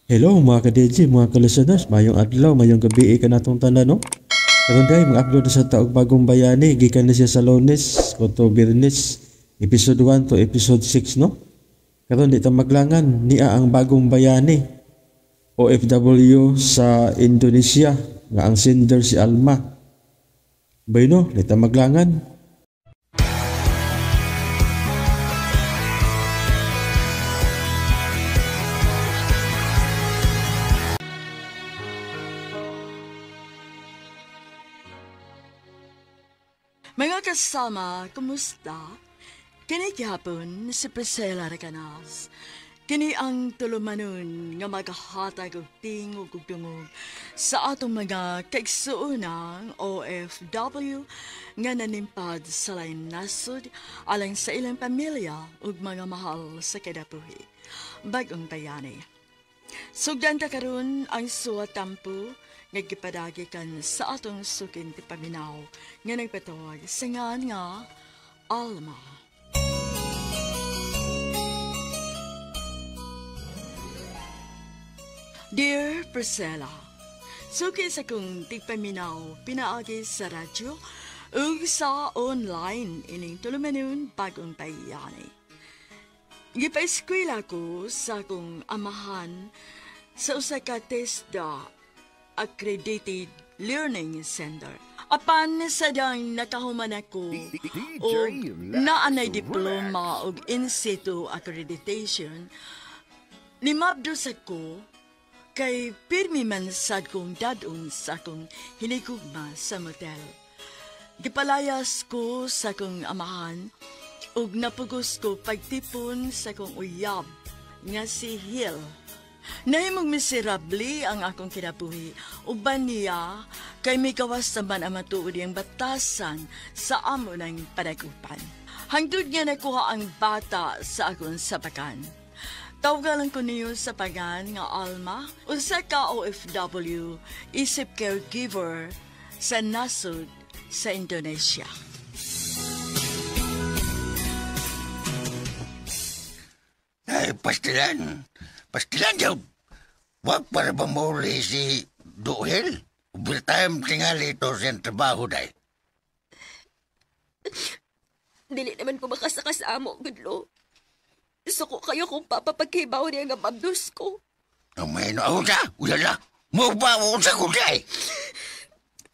Hello mga ka-DJ, mga ka-listeners, mayong adlaw, mayong gabi ka natong tanan, no? Karon day mag-upload sa taog bagong bayani gikan na siya sa Lunes kuto Biyernes, episode 1 to episode 6, no? Karon di ta maglangan niya ang bagong bayani OFW sa Indonesia nga ang sender si Alma. Bueno, di ta maglangan. Mga kasama, kumusta? Kini gihapon si Priscilla Recanas. Kini ang tulumanon nga maghatag og tingog ug dungog sa atong mga kaigsuonang OFW nga nanimpad sa lain nasod alang sa ilang pamilya ug mga mahal sa kinabuhi. Bagong bayani. Sugdan ta karon ang suwat tampo nga gipadagi kan sa atong sukin ti paminaw nga nagpatawag sa ngan nga Alma. Dear Priscilla, suki sa kong tigpaminaw pinaagi sa radyo ug sa online ining tulumanon bagong bayani. Gipaeskwela ko sa akong amahan sa usa ka TESDA Accredited Learning Center. Apan sa dang nakahuman ako og naanay diploma og in-situ accreditation, nimabdos ako kay pirmi man sad kong dadon sa akong hinigugma sa motel. Gipalayas ko sa akong amahan ug napugos ko pagtipon sa akong uyab nga si Hill. Nahimong miserable ang akong kinabuhi. Uban niya kay migawas naman ang matuod ang batasan sa amo ng panagupan. Hangtod nga nakuha ang bata sa akong sapakan. Tawagan ko niyo sa pagan nga Alma, usa ka OFW, isip caregiver sa nasod sa Indonesia. Ay, pastilan. Pastilan daw. Wag para ba mauli si Duhel? Overtime tingali ito siyang trabaho day. Dili naman ko makasakasamo, Gudlo. Suko kayo kung papapagkibaw niya nga mabdus ko. May no, sa, wala. Mo ba sa ko day?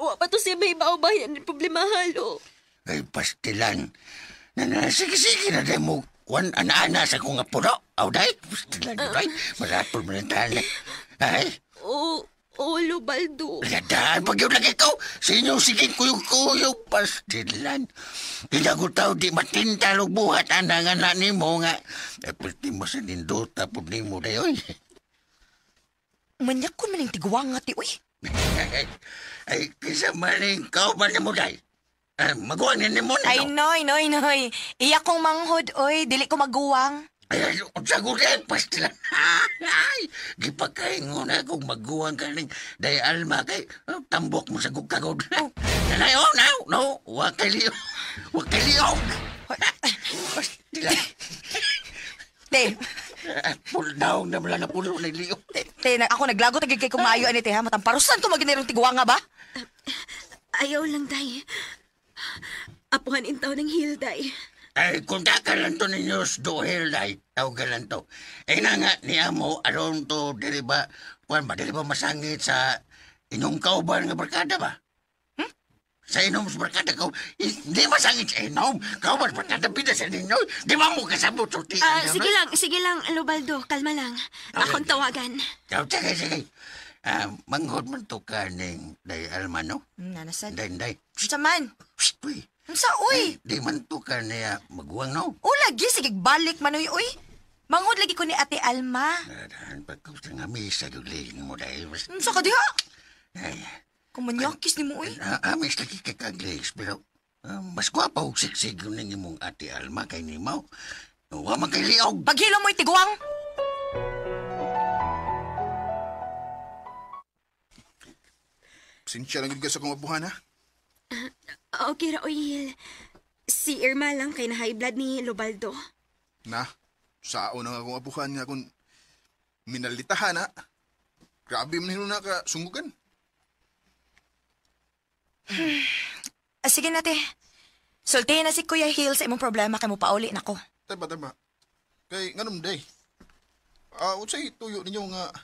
Wa pa to siya may baw ba yan problema halo. Ay, pastilan. Sige-sige na day mo. Kwan, ana-ana sa kong apuno. Aw, day. Pastilan, day. Maratol mo ng tali. Ay. Oo, oh, Lubaldo. Ladaan, pag yun lagi ko. Sa inyo, sige, kuyog-kuyog, pastilan. Hinagutaw, di matintalog buhat, anang-ana ni mo nga. Ay, pwede mo sa nindota po ni mo, day, oy. Manyak ko maning tiguang nga, ti, uy. Ay, kisa maning kauban ni mo, day. Maguwang ni mo na. Ay, noy, noy, noy. Iya kong manghod, oy. Dili ko maguwang. Ay, sagot eh, pastilan. Ay, gipagkaingon na kung maguwang ka ning day Alma kay tambok mo sa kagod. Oh. Nanay, oh, no, no. Huwag kay Leo. Huwag kay Leo. Pastilan. Te. Pull down na wala na pulo na Leo. Te, ako naglagot agad kay kumayo, ani, te, ha? Matamparusan ko maginirong tiguang nga ba? Ayaw lang, day. Apuhan intaw ng Hilday. Ay, kung lang to ninyo do Hilday, tawag lang to. Ay na nga ni amo, aron to, dili ba, kuwan ba, dili ba masangit sa inyong kauban nga barkada ba? Hmm? Sa inom sa barkada ko, hindi masangit sa inom. Kauban barkada, pida sa ninyo. Di ba mo kasabot sa tiyan? Sige lang, Lubaldo, kalma lang. Akong tawagan. Sige, sige. Manghod man to ka ning Day Alma, no? Nanasad. Day, day. Unsa man? Psst, uy. Unsa, uy? Di man to ka niya maguwang, no? O, lagi, sige, balik man, uy, uy. Manghod lagi ko ni Ate Alma. Nadahan pa ko sa nga misa, guling mo, day. Unsa ka diha? Ay. Kung manyakis ni mo, uy. Amis lagi kay kaglis, pero mas gwapa og sigsig ning imong Ate Alma kay nimaw. Wa man kay liog. Paghilo mo'y tiguang. Sinsya lang yun ka sa kong abuhan, ha? Okay ra, Oyil. Si Irma lang kay na high blood ni Lubaldo. Na, sao na nga akong abuhan nga kung minalitahan, ha? Grabe man hinuon na ka sungugan. Sige na, te. Sultihin na si Kuya Hill sa imong problema kay mo pauli nako. Tama, tama. Kay nganong day? Unsay tuyo ninyo nga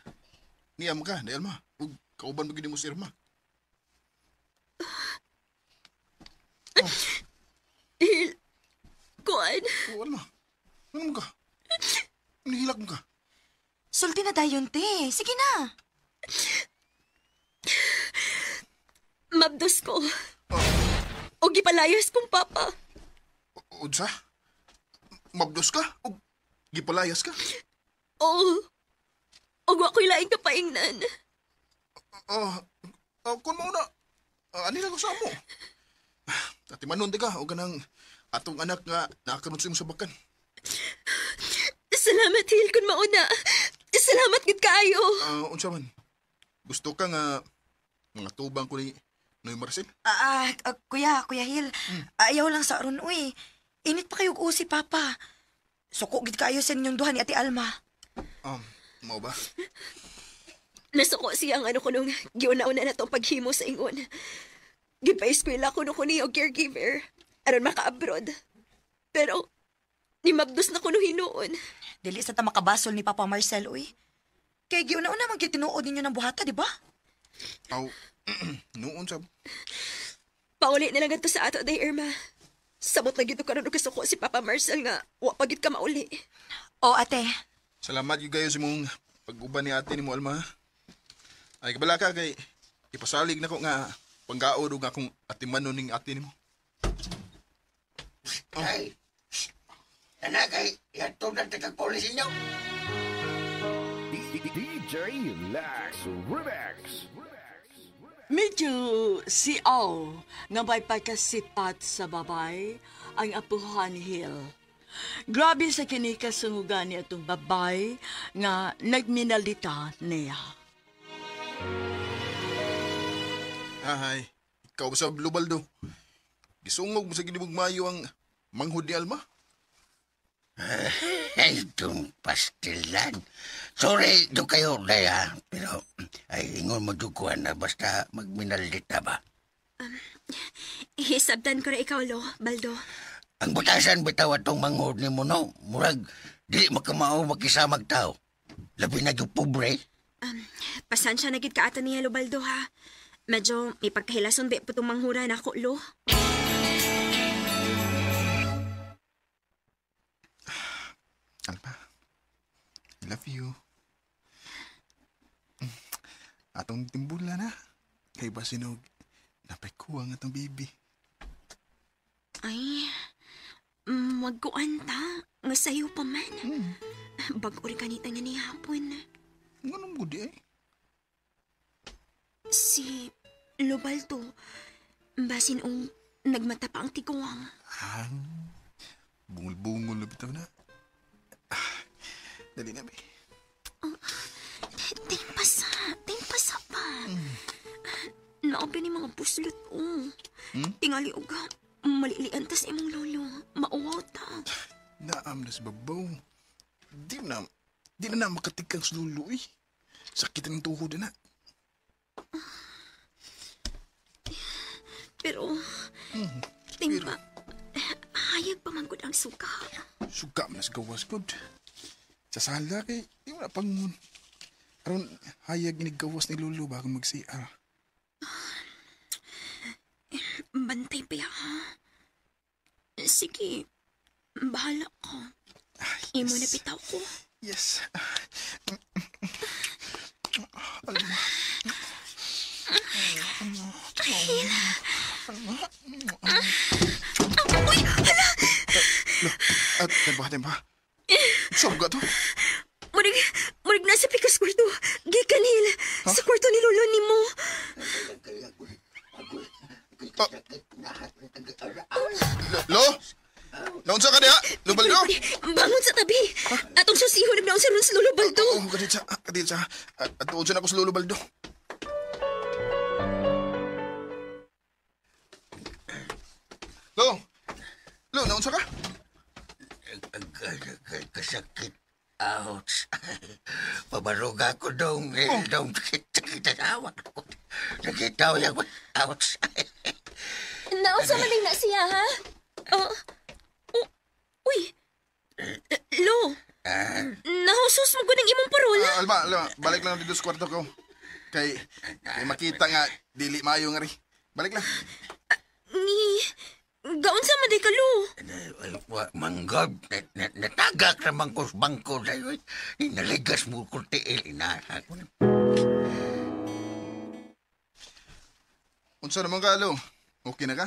niyam ka, day Alma? Ug kauban ba gid mo si Irma? Hil, kuan. O Alma, nganong ka? Nihilak mo ka? Sulti na dayon, te. Sige na. Mabdos ko. O gipalayas kong papa. Unsa? Mabdos ka? O gipalayas ka? Oo. O wa ko'y laing kapaingnan. Kung mauna, ani lang ko sa amo. Ati manon di ka, o ganang atong anak nga nakaroon sa imong sabakan. Salamat, Hil, kung mauna. Salamat gid kaayo. Unsa man? Gusto ka nga mga tubang ko ni Noy Marcel? Kuya, Kuya Hill. Ayaw lang sa aron, uy. Init pa kayo og usi, Papa. Suko gid kaayo sa inyong duha ni Ate Alma. Mao ba? Nasuko siya ang ano ko nung giuna-una na tong paghimo sa ingon. Gipa-eskwela ko no ko niya og caregiver aron maka-abroad. Pero nimabdos na ko no hinuon. Dili sa ta makabasol ni Papa Marcel, uy. Kay giuna-una man gyud tinuod ninyo ng buhata, di ba? Aw, noon sa Pauli na lang adto sa ato day, Irma. Samot na gid karon og kasuko si Papa Marcel nga wa pa gid ka mauli. O, ate. Salamat gyud kayo sa imong pag-uban ni ate nimo Alma. Ay kabala ka kay ipasalig nako nga panggaod og akong atimanon ning ate nimo. Ay, ana kay yato na taga-polis inyo. DJ Lex Remix. Medyo si O nga may pagkasipat sa babay ang apuhan Hill. Grabe sa kini kasungugan ni atong babay nga nagminalita niya. Ay, ikaw sa Lubaldo. Gisungog mo sa ginibog mayo ang manghod ni Alma. Ay, itong pastilan. Sorry, do kayo, day ha. Pero, ay, ingon mo dukuan na basta magminalita ba. Hisabtan ko ra ikaw, lo, Baldo. Ang butasan bitaw atong manghod ni mo, no? Murag, dili makamao makisamag tao. Labi na yung pobre. Pasensya na gid ka ata niya, lo, Baldo, ha. Medyo may pagkahilason ba po itong manghura na ako, lo. Alma, I love you. Atong timbula na. Kay basinog, napikuha ang atong baby. Ay, magkuan ta. Nga sayo pa man. Bago rin kanita nga ni hapon. Nganong gudi ay? Si Lobaldo, basin ong nagmata pa ang tiguang. Ah, bungol-bungol na bitaw na. Dali na, be. Tingpasa, tingpasa pa. Naobi ni mga buslot, oh. Tingali og malilian tas imong lolo. Mauwaw ta. Naam na sa babaw. Di na na makatikang sa lulo eh. Sakit ng tuhod na. Pero, tingpa, hayag pa man gud ang suka. Suka man na sa gawas gud. Sa sala kay, di mo na pangun. Aron, hayag gawas ni lolo bago mag-CR. Bantay pa ya, ha? Sige, bahala ka. Imo na bitaw ko. Yes. Alma. Uy, hala! At, tempa, tempa. Saan ka to? Murag nasa pikas kwarto. Gikan hil. Sa kwarto ni lolo nimo. Lo? Naunsa ka diha? Lubaldo? Bangon sa tabi. Atong susihon nagnaon sa ron sa Lolo Baldo. Oh, kadit sa, kadit sa. At tuod na ako sa Lolo Baldo. Lo? Lo, naunsa ka? Kasakit. Ouch. Pabaruga ko dong. Eh, dong. Sakit sa awak ko. Sakit daw yan. Ouch. Naunsa man din na siya, ha? Oh, oh, uy. Lo, nahusos mo ko ng imong parol. Alma, Alma, balik lang dito sa kwarto ko. Kay makita nga, dili maayo nga ri. Balik lang. Ni, gaunsa man di ka, Lo? Manggod, natagak naman ko sa bangko sa'yo. Inaligas mo ko tiil. Inasa ko na. Unsa naman ka, Lo? Okay na ka?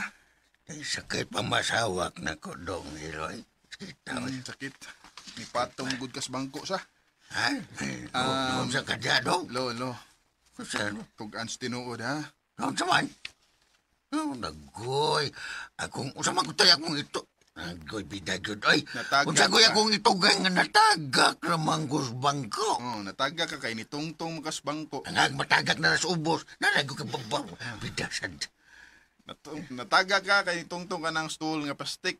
Ay, sakit pa masawak na ko dong, Eloy. Sakit daw. Sakit. Ipatong gud kas bangko sa. Ha? Unsa ka dya, dong? Lo, lo. Unsa? Tugan sa tinuod, ha? Unsa man? Oh, nagoy. Akong, unsa man ko tayo akong ito. Nagoy, bida jud. Ay, Natagak unsa ko'y ka. akong itugan nga natagak ramang ko sa bangko. Oh, natagak ka kay nitungtong mo kas bangko. Ang matagak na sa ubos, nanago ka babaw. Bida sad. Natagak ka kay nitungtong ka ng stool nga plastic.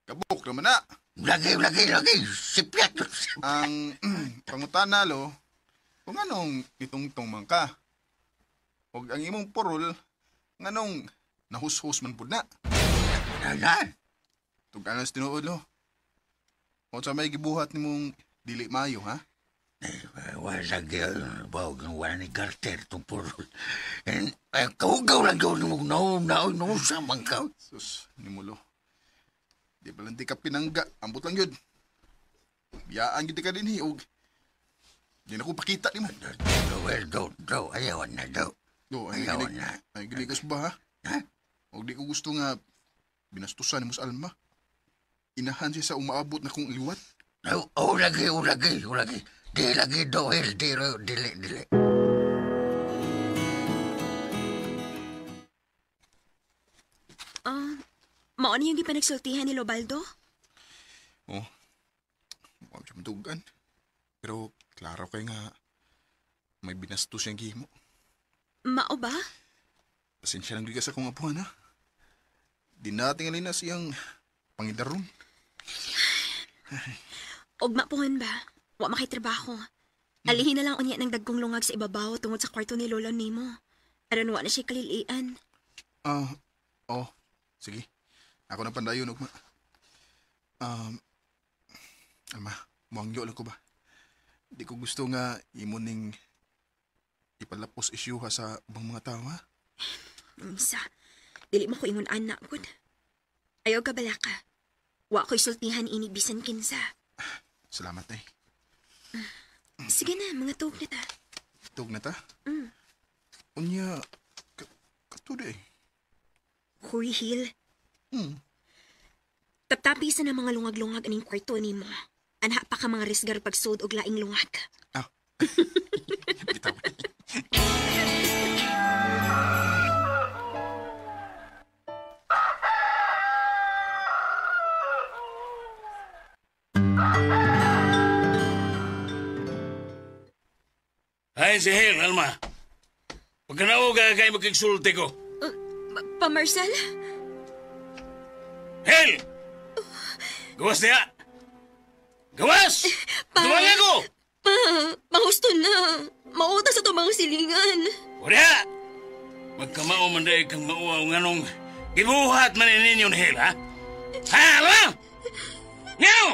Kabuk naman na. Lagi, lagi, lagi. Sipyat. Ang pangutana, Lo, kung anong nitungtong man ka. Og ang imong purol, nganong nahushus man pud na. Ano? Tugan sa tinuod, Lo. O sa may gibuhat nimong dili mayo, ha? Wala gyud, bawag nga wala ni garter itong purol. Kahugaw lang yun mo, nausa man ka. Sus, nimulo. Di ba lang di ka pinangga, ambot lang yun. Biyaan gyud ka din, og di na ko pakita nimo. Well, do, ayawan na, do. Do, ay Ayawan gilig, na. ay giligas ba, ha? Ha? Og di ko gusto nga binastusan nimo sa Alma. Inahan siya sa umaabot na kong liwat. Oh, lagi, oh, lagi, oh, lagi. Di lagi, do, hil, di, dili, dili. Mao ni yung gipanagsultihan ni Lobaldo? Oh, wag siya matugan. Pero klaro kay nga may binastos siyang gihimo. Mao ba? Pasensya lang gyud ka sa akong apuhan, ha? Di natin alin na siyang pangidaron. Og mapuhan ba? Wa makitrabaho. Alihin na lang unya ng dagkong lungag sa ibabaw tungod sa kwarto ni Lolo nimo. Aron wa na siya kalilian. Oh, sige. Ako na pandayon, ugma. Alma, muangyo lang ko ba? Di ko gusto nga imo ning ipalapos isyuha sa ubang mga tao, ha? Isa, dili mo ko ingon anak, gud. Ayaw ka balaka. Wa ko'y sultihan ini bisan kinsa. Salamat, eh. Sige na, mga tuog na ta. Tug na ta? Unya, katudo eh. Huy, Hil. Taptapi sa na mga lungag-lungag aning kwarto nimo. Anha pa ka mga risgar pagsud og laing lungag. Ah. Bitaw. Ay, si Hel, Alma. Pagkanaog ka kay makigsulti ko. Pa, Marcel? Hel! Gawas niya! Gawas! Pa! Tuwang ako! Pa, mahusto na. Mauta sa itong mga silingan. Wala! Magkamao man dahil kang mauaw nganong gibuhat man ninyo ni Hel, ha? Ha, Alma? Ngaw!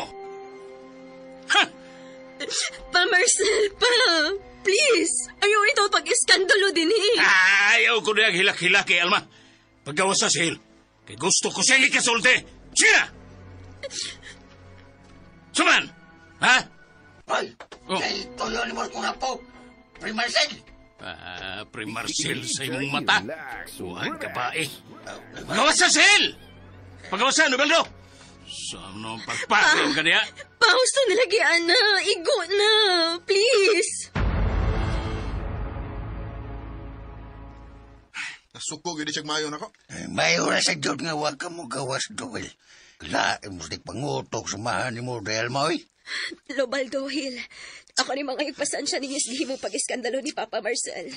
Ha! Pa, Marcel, pa! Please! Ayaw ito pag-iskandalo din eh. Ayaw ko na hilak-hilak eh, Alma. Paggawas sa si Hel, kay gusto ko siyang ikasulti. Siya! Suman! Ha? Ay, Oh. kay tuyo ni mo kung apo. Pre Marcel. Ah, Pre Marcel sa imong mata. Huwag ka pa eh. Oh, Pagawas sa si Hel! Pagawas sa, Nobaldo! Sa ano pagpasok ka niya? Pausto na lagi, Ana. Igo na. Please. Nasuko gyud siya mayo nako. Mayo ra sa Diyos nga wag ka mo gawas, Doel. Lain mo sa pangutok, samahan ni mo dahil mo, eh. Lobaldo Hill, ako ni mga ipasansya ninyo sa mo pag-iskandalo ni Papa Marcel.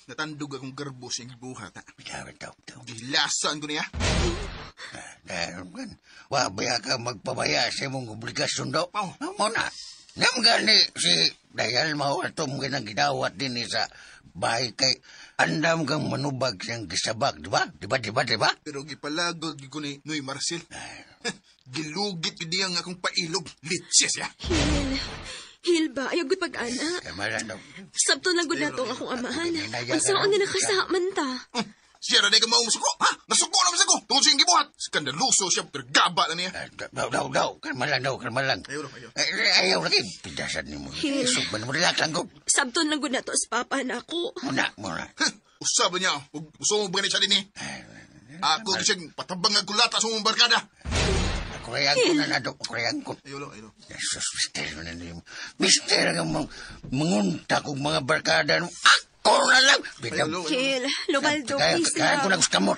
Natandog akong garbo siyang gibuhat, ha? Bitaw, bitaw, bitaw. Gilasan ko niya. Dahil man, wa baya ka magpabaya sa imong obligasyon daw. Oh. Mo na. Nam gani si Dayal mao atong ginagidawat din sa bahay kay andam kang manubag siyang gisabak, di ba? Di ba, di ba, di ba? Pero gipalagod gyud ko ni Noy Marcel. Gilugit gyud niya ang akong pailog. Litses ya. Hil. Hil ba? Ayaw gud pag-ana. Kaya na. Sabto lang gud nato ang akong amahan. Unsaon nga nakasaman ta? Siya ra ka maong suko, ha? Nasuko naman sa ko. Tungod sa iyang gibuhat. Skandaloso siya, pero gaba na niya. Daw, daw, daw. Kalma lang daw, kalma lang. Ayaw lang, ayaw. Ayaw lagi. Pidasan ni mo. Isog man mo, relax lang ko. Sabton lang gud nato sa papa nako. Muna, muna. Usab niya. Gusto mo ba ni siya din eh? Ako siyang patabang ang kulata sa mong barkada. Ako rin ang na nato. Ako rin ang Ayaw lang, ayaw. Jesus, mister na niyo. Mister ang mangunta kong mga barkada. Ako na lang. Hil, Lobaldo, please Kaya ko lang. na gusto mo.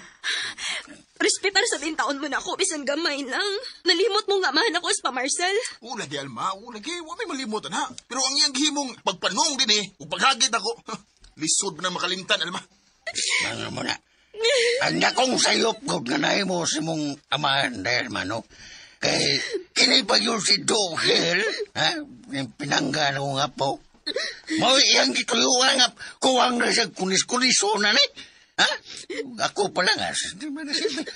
Respetar sa taon mo na ako, bisan gamay lang. Nalimot mo nga man ako sa pa, Marcel. Ula di, Alma. Ula di. Wa may malimutan, ha? Pero ang iyang gihimong pagpanong din eh, ug paghagit ako, lisod na makalimtan, Alma. Mga mo na. Ang dakong sayop ko nga nahimo sa mong amahan dahil mano. Kay kini pa yun si Dohil, ha? Yung pinangga na ko nga po. Mao iyang gituyuan nga kuwang na siya kunis-kuniso na ni. Ha? Ako pala nga.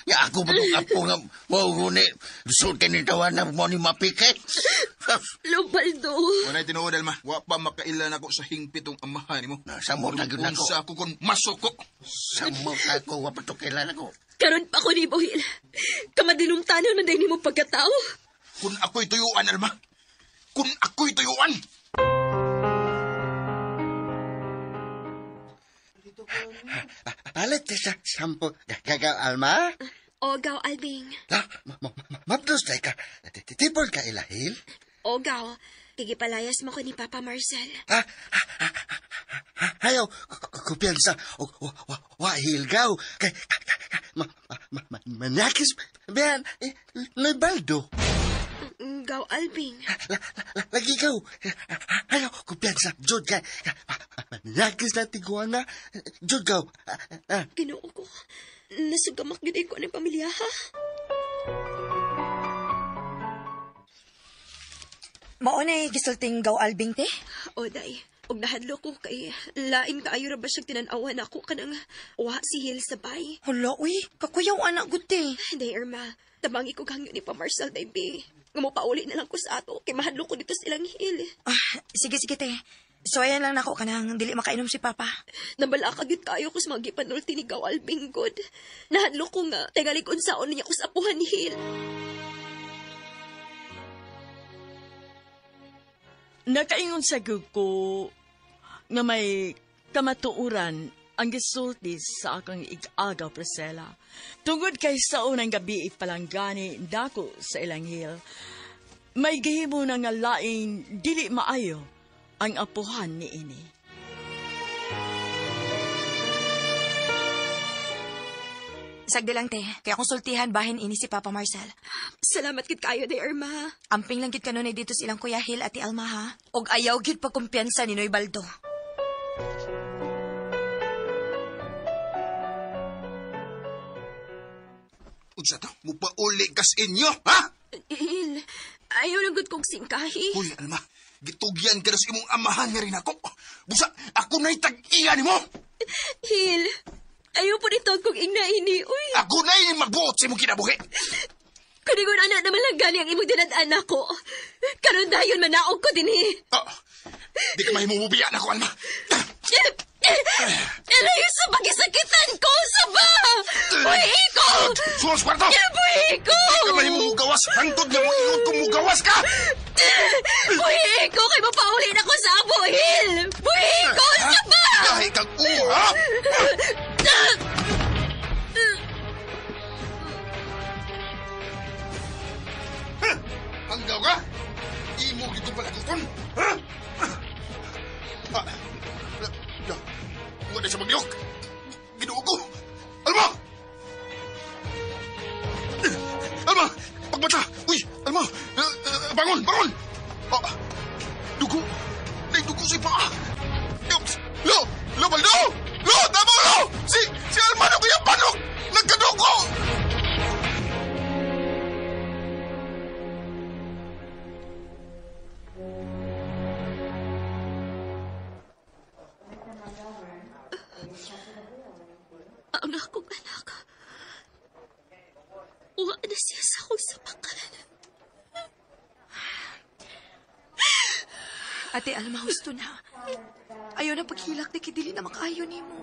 Ya, ako pa itong apo nga mao guni. Sulti ni tawa na mo ni mapikit. Lobaldo. Wala tinuod, Alma. Wa pa makailan ako sa hingpit ang amahan nimo. Samot na gyud ako. Unsa ako kung masuko. Samot ako, wa pa to kailan ako. Karon pa ko ni Bohil. Kamadinumtanon man din nimo pagkatao. Kung ako'y tuyuan, Alma. Kung ako'y tuyuan. Palit sa sampo gagaw, Alma? Ogaw, Albing. Mabdos tayo ka. Tipol ka ilahil? Ogaw. Kigipalayas mo ko ni Papa Marcel. Ayaw, kumpiyansa. Wahil gaw. Kay, manyakis, biyan, may baldo. Gaw, Albing. Lagi gaw. Ayaw, kumpiyansa. Jod kay, manyakis na tiguan na. Jod gaw. Ginoo ko. Nasugamak yun ko ng pamilya, ha? Mauna gisulting gaw Albing te? O, day. Og nahadlo ko kay lain kaayo ra ba siyang tinan-awan ako kanang wa si Hil sa bay. Hala, uy. Kakuyaw anak gud te. Day, Irma. Tabangi ko hangyo ni pa Marcel, day, be. Nga mo pauli na lang ko sa ato. Kay mahadlo ko dito silang Hil. Ah, sige, sige te. So ayan lang nako kanang dili makainom si Papa. Nabalaka gyud kayo ko sa mga gipanulti ni Gaw Albing gud. Nahadlo ko nga tingali unsaon niya ko sa apuhan ni Hil. Nakaingon sa ko nga may kamatuoran ang gisulti sa akong ig-agaw, Priscilla. Tungod kay sa unang gabi ipalanggani dako sa ilang hil, may gihimo na nga laing dili maayo ang apuhan ni ini. Sagdi lang, te. Kaya akong sultihan, bahin ini si Papa Marcel. Salamat gid kayo, day, Irma. Amping lang gid kanunay dito silang Kuya Hil at Alma, ha? Og ayaw gid pagkumpiyansa ni Noy Baldo. Unsa to? Mupauli kas inyo, ha? Il, ayaw lang gud kong singkahi. Uy, Alma, gitugyan ka na sa imong amahan nga rin ako. Busa, ako na'y tag-iya nimo. Hil, ayaw po nito kong ingna ini, uy. Ako na'y magbuot sa imong kinabuhi. Kanigon anak naman lang gani ang imong dinad-an ako. Karon dayon manaog ko dinhi. Oh, di ka mahimumubiya na ko, Alma. Alayo sa pagisakitan ko, saba! Buhi ko! Sus, kwarto! Buhi ko! Di ka mahimugawas! Hangtod nga mo ingon kung mugawas ka! Buhi ko! Kay mapaulin ako sa abuhil! Buhi ko, saba! Dahil kang uha! Hanggaw ka? Imo gito palaguton? Ha? Wala siya magliyok! Ginoo ko! Alma! Alma! Pagmata! Uy! Alma! Bangon! Bangon! Dugo! May dugo si paa! Lo! Lo, Baldo! Lo! Tama, lo! Si Alma na kaya panog! Nagkadugo! akong anak. Wa na siya sa akong sapakan. Ate Alma, husto na. Ayaw na paghilak ni kidili na makaayo nimo.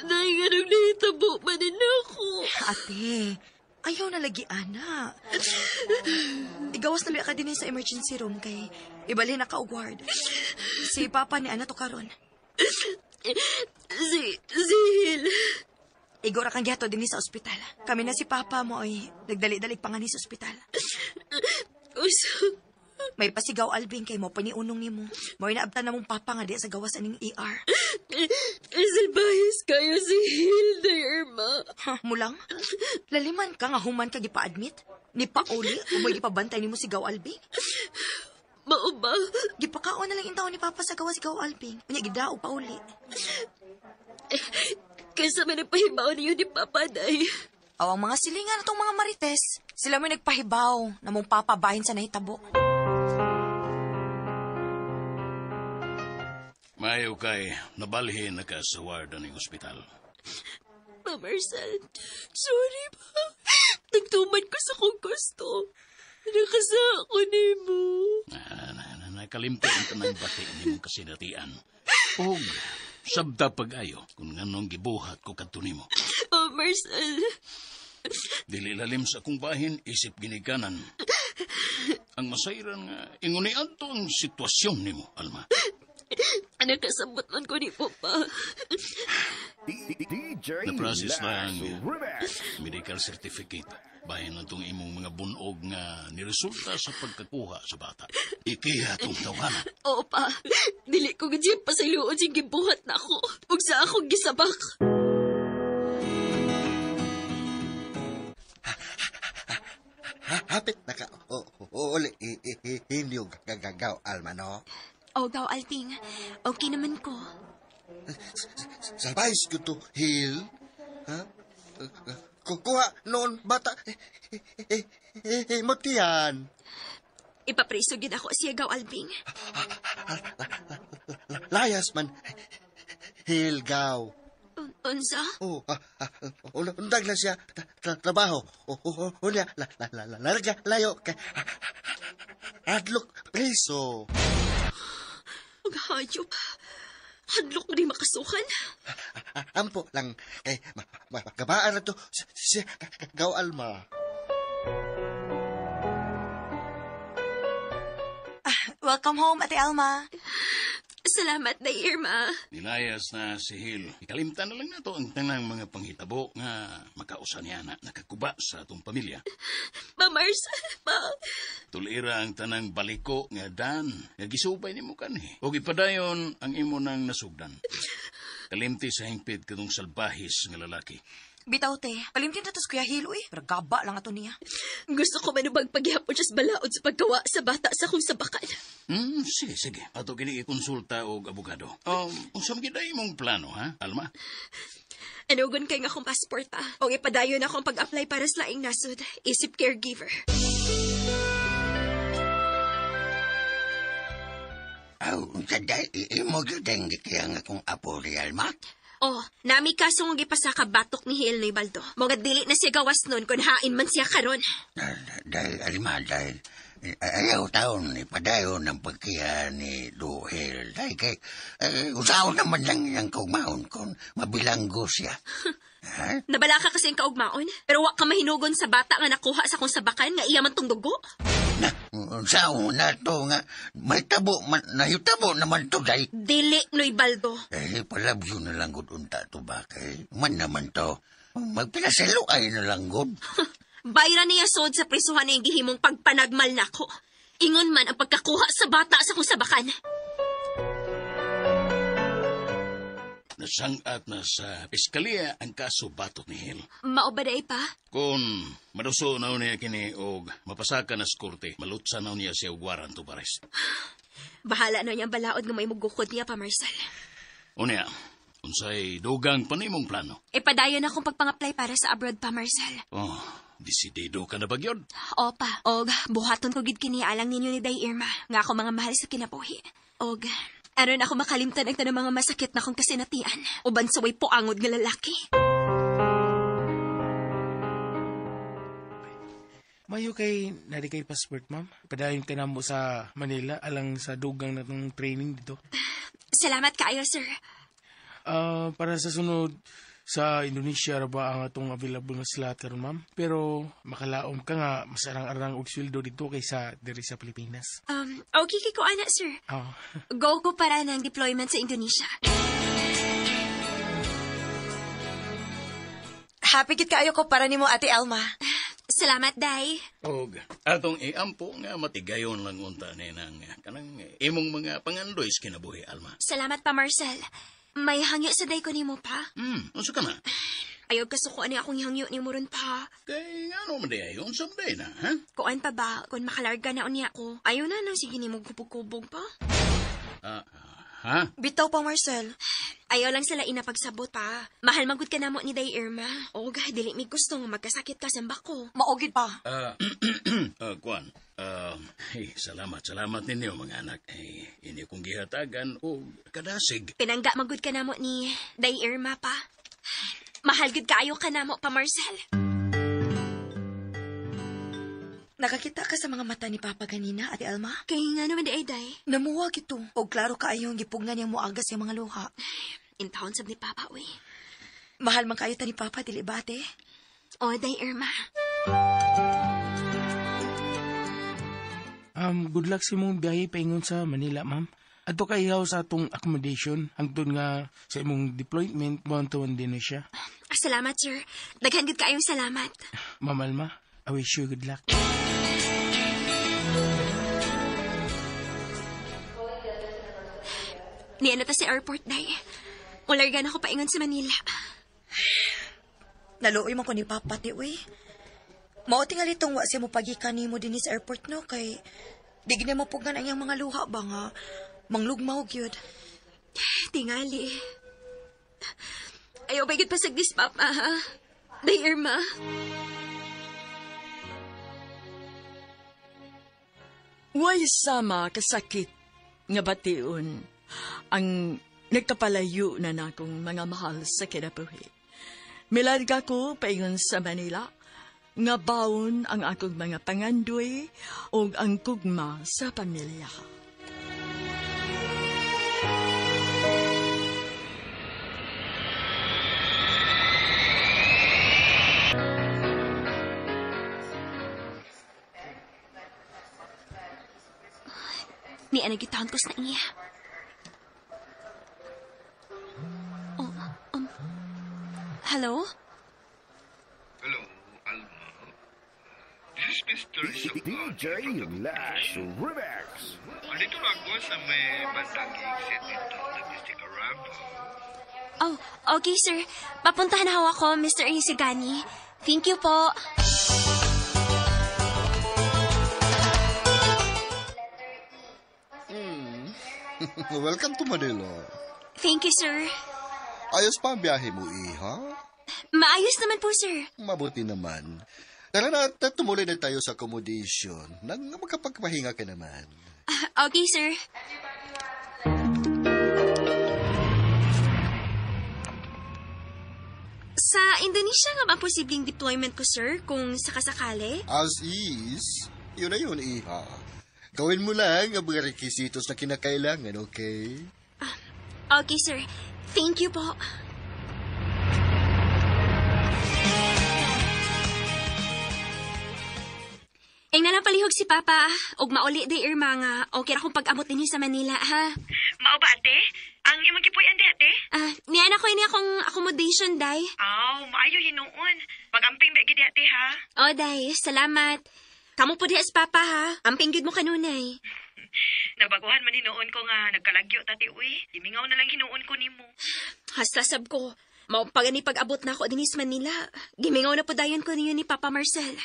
Dahil nga nung nahitabo man din ako. Ate, ayaw na lagi, ana. Igawas na biya ka din sa emergency room kay ibalhin na ka og ward. Si Papa ni Ana to karon. Si Hil. Igo ra kang gihato dinhi sa ospital. Kami na si Papa mo ay nagdali-dalig pa nga ni sa ospital. Uso. May pasigaw Alvin kay mo paniunong nimo. Mo'y naabtan na mong papa nga di sa gawas aning ER. Salbahis kayo si Hilda, Irma. Ha, mulang? Laliman ka nga human ka gipa-admit? Ni pauli, umoy gipabantay nimo si Gaw Albing? Mao ba? Gipakaon na lang intaw ni Papa sa gawas si Gaw Albing. Unya gidaog pauli. Kaysa man nagpahibaw niyo ni Papa, day. Aw, ang mga silingan atong mga marites, sila mo'y nagpahibaw na mong papa bahin sa nahitabo. Mayo kay nabalhin na ka sa ward ng ospital. Ma Marcel, sorry ba? Nagtuman ko sa kong gusto. Nakasa ako nimo. Nakalimti ang tanang bati nimong kasinatian. Og sabta pag-ayo kung nganong gibuhat ko kadto nimo. Ma Marcel, Dili lalim sa akong bahin, isip ginikanan. Ang masayran nga, inguni adto ang sitwasyon nimo, Alma. nakasabot man ko ni Papa. DJ Na-process na Lex ang Remix. medical certificate. Bahin na itong imong mga bunog nga niresulta sa pagkakuha sa bata. Ikiha itong tawanan. Oo pa, dili ko gud siya pasayloon siyang gibuhat na ako. Ug sa akong gisabak. Hapit na ka. Uli, hindi yung gagagaw, Alma, no? O, Gaw Alping, okay naman ko. Salbais ko to, Hil. Ha? Kukuha noon, bata. Motian. Ipapriso gid ako siya, Gaw Alping. Layas man. Hilgaw. Unsa? Oh, undag na siya trabaho. Unya, larga, layo. Adlok, preso. Ang hayop. Hadlok mo di makasukan. Ampo lang kay gabaan na to si Gaw Alma. Welcome home, Ate Alma. Salamat na, Irma. Nilayas na si Hil. Ikalimtan na lang nato ang tanang mga panghitabo nga makausa niya na nakakuba sa atong pamilya. Ma Marcel, ma. Tulira ang tanang baliko nga dan nga gisubay nimo kanhi. Og ipadayon ang imo nang nasugdan. Kalimti sa hingpit kadtong salbahis nga lalaki. Bitaw, te. Kalimtin na to sa Kuya Hil, uy. Pero gaba lang ato niya. Gusto ko manubag paghihapon siya sa balaod sa paggawa sa bata sa akong sabakan. Sige, sige. Ato kini ikonsulta og abogado. Unsa man gyud imong plano, ha, Alma? Anugon kay nga akong passport pa. O ipadayon akong pag-apply para sa laing nasod. Isip caregiver. Aw, unsa day, imo gyud ang gikiyang akong apo ni Alma? Oh, nami kaso nga gipasaka batok ni Hil ni Baldo. Mga dili na siya gawas nun kung hain man siya karon. Dahil, Alma, dahil ayaw taon ni padayon ang pagkiya ni Duhil. Dahil kay, usaon naman lang iyang kaugmaon kung mabilanggo siya. Ha? Nabala ka kasi ang kaugmaon, pero wa ka mahinugon sa bata nga nakuha sa akong sabakan nga iya man tong dugo. Na, usaon na to nga, may tabo, man, nahitabo naman to, day. Dili, Noy Baldo. Eh, palabyo na lang gud unta to ba kay man naman to. Magpinaselo ay na lang gud. Bayra niya sod sa prisuhan na yung gihimong pagpanagmal nako. Ingon man ang pagkakuha sa bata sa akong sabakan. Nasangat na sa piskaliya ang kaso batok ni Hil. Mao ba day pa? Kung maduso na niya kini og mapasaka na sa korte, malutsa na niya siya og warrant of arrest. Bahala na niyang balaod nga may mugukod niya pa, Marcel. Unya, unsay dugang panimong plano? Ipadayon akong pagpang-apply para sa abroad pa, Marcel. Oh, desidido ka na ba gyud? Opa, og buhaton ko gid kini alang ninyo ni Day Irma, nga ako mga mahal sa kinabuhi. Og Aron ako makalimtan ang tanang mga masakit na kong kasinatian. Uban sa way poangod nga lalaki. Mayo kay nari kay passport, ma'am. Padayon ka na mo sa Manila alang sa dugang na tong training dito. Salamat kaayo, sir. Para sa sunod sa Indonesia ra ba ang atong available nga slot karon, ma'am? Pero makalaom ka nga mas arang-arang og sweldo dito kaysa diri sa Pilipinas. Okay kay ko ana, sir. Oh. Go ko para ng deployment sa Indonesia. Happy gid kaayo ko para nimo, Ate Alma. Salamat, Day. Og atong iampo nga matigayon lang unta ni nang kanang imong mga pangandoy sa kinabuhi, Alma. Salamat pa, Marcel. May hangyo sa day ko nimo pa. Unsa ka na? Ayaw kasukuan ni akong hangyo nimo ron pa. Kay ngano man di ay unsa man day na, ha? Kuan pa ba kung makalarga na unya ko. Ayaw na nang sige nimo kubog-kubog pa. Ha? Bitaw pa, Marcel. Ayaw lang sila inapagsabot pa. Mahal magud ka namo ni Day Irma. Oga, dili mi gusto nga magkasakit ka sa bako. Maugid pa. Kuan. Hey, salamat, salamat ninyo mga anak. Hey, ini kong gihatagan og kadasig. Pinangga magud ka namo ni Day Irma pa. Mahal gud kaayo ka namo pa, Marcel. Nakakita ka sa mga mata ni Papa ganina, Ate Alma? Kay nga naman di ay, Day. Namuwag ito. O klaro kaayo ang gipugnan niyang muagas yung mga luha. Intawon sab ni Papa, uy. Mahal man kayo ta ni Papa, dili ba, ate? O, Day Irma. Good luck sa imong biyahe paingon sa Manila, ma'am. Adto ka ihaw sa atong accommodation hangtod nga sa imong deployment buwan din na siya. Salamat, sir. Daghan gud kaayong salamat. Ma'am Alma, I wish you good luck. Niya na ta sa airport, Day. Ulargan ako paingon sa Manila. Naluoy man ko ni Papa, ti, uy. Mao tingali tong wa siya mo pagikan nimo dinhi sa airport, no? Kay di gid mo pugnan ang iyang mga luha ba nga manglugmaw gyud. Tingali. Ayaw ba gyud pasagdis, Papa, ha? Day Irma. Way sama kasakit nga bation ang nagkapalayo na nakong mga mahal sa kinabuhi. Milarga ko paingon sa Manila, nga baon ang akong mga pangandoy ug ang kugma sa pamilya. Ni ana gitawon ko sa iya. Oh, hello? Hello, Alma. This is Mr. DJ Lax Remix. Andito na ako sa may bandang exit dito, Domestic Arrival. Oh, okay, sir. Papuntahan na ako, Mr. Isagani. Thank you po. Welcome to Manila. Thank you, sir. Ayos pa ang biyahe mo, iha? Maayos naman po, sir. Mabuti naman. Tara na at tumuloy na tayo sa accommodation. Nang makapagpahinga ka naman. Okay, sir. Sa Indonesia nga ba ang posibleng deployment ko, sir, kung sakasakali? As is, yun na yun, iha. Gawin mo lang ang mga requisitos na kinakailangan, okay? Okay, sir. Thank you po. Ing na lang palihog si Papa. Og mauli di Irma nga. Okay ra kong pag-abot dinhi sa Manila, ha? Mao ba, ate? Ang imong gipuy-an di, ate? Niyan ako ini akong accommodation, Day. Aw, maayo hinuon. Magamping ba gid ate, ha? Oh, Day. Salamat. Kamu po diha si Papa, ha? Amping gyud mo kanunay. Nabaguhan man hinuon ko nga nagkalagyo tati uy. Imingaw na lang hinuon ko nimo. Hasta sab ko. Mao pa gani pag-abot na ako dinhi sa Manila. Gimingaw na po dayon ko ninyo ni Papa Marcel.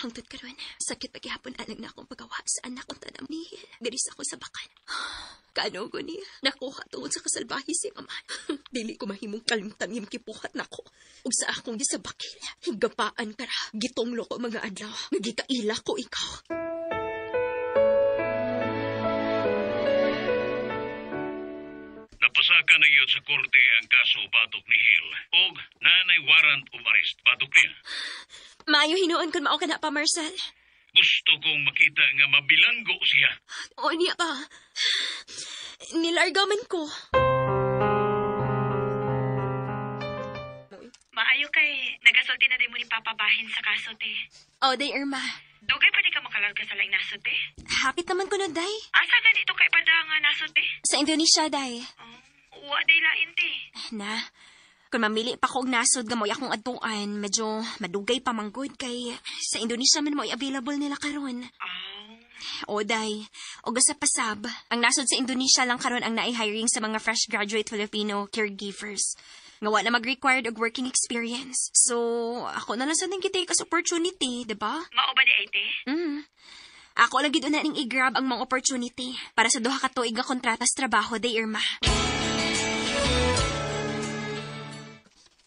Hangtod karon, sakit paghihapon alang na akong pagawa sa anak kong tanam ni Diri sa ako sa bakan. Kano ko niya, nakuha tungod sa kasalbahi si mama. Dili ko mahimong kalimtan ngim kipuhat nako. Ug sa akong gisabakil, higapaan ka ra, gitunglo ko mga adlaw, nga gikaila ko ikaw. Napasaka na yun sa korte ang kaso batok ni Hale. Og nanay warrant of arrest batok niya. Maayo hinuon kun mao ka na pa, Marcel. Gusto kong makita nga mabilanggo siya. O niya pa. Nilarga man ko. Maayo kay nagasulti na din mo ni Papa bahin sa kaso, te. O, day, Irma. Dugay pa di ka makalarga sa laing nasod, te. Hapit naman ko na, day. Asa ganito kay pada nga nasod, te? Sa Indonesia, day. Wa day lain, te. Na, kung mamili pa ko og nasod nga mo'y akong adtuan, medyo madugay pa manggod kay sa Indonesia man mo'y available nila karon. O day, og sa pasab, ang nasod sa Indonesia lang karon ang naay hiring sa mga fresh graduate Filipino caregivers. Nga wa na mag-required og working experience. So, ako na lang sa nang gitake as opportunity, di ba? Mao ba di ay, te? Ako lang gid una ning i-grab ang mga opportunity para sa duha ka tuig nga kontrata sa trabaho, day Irma.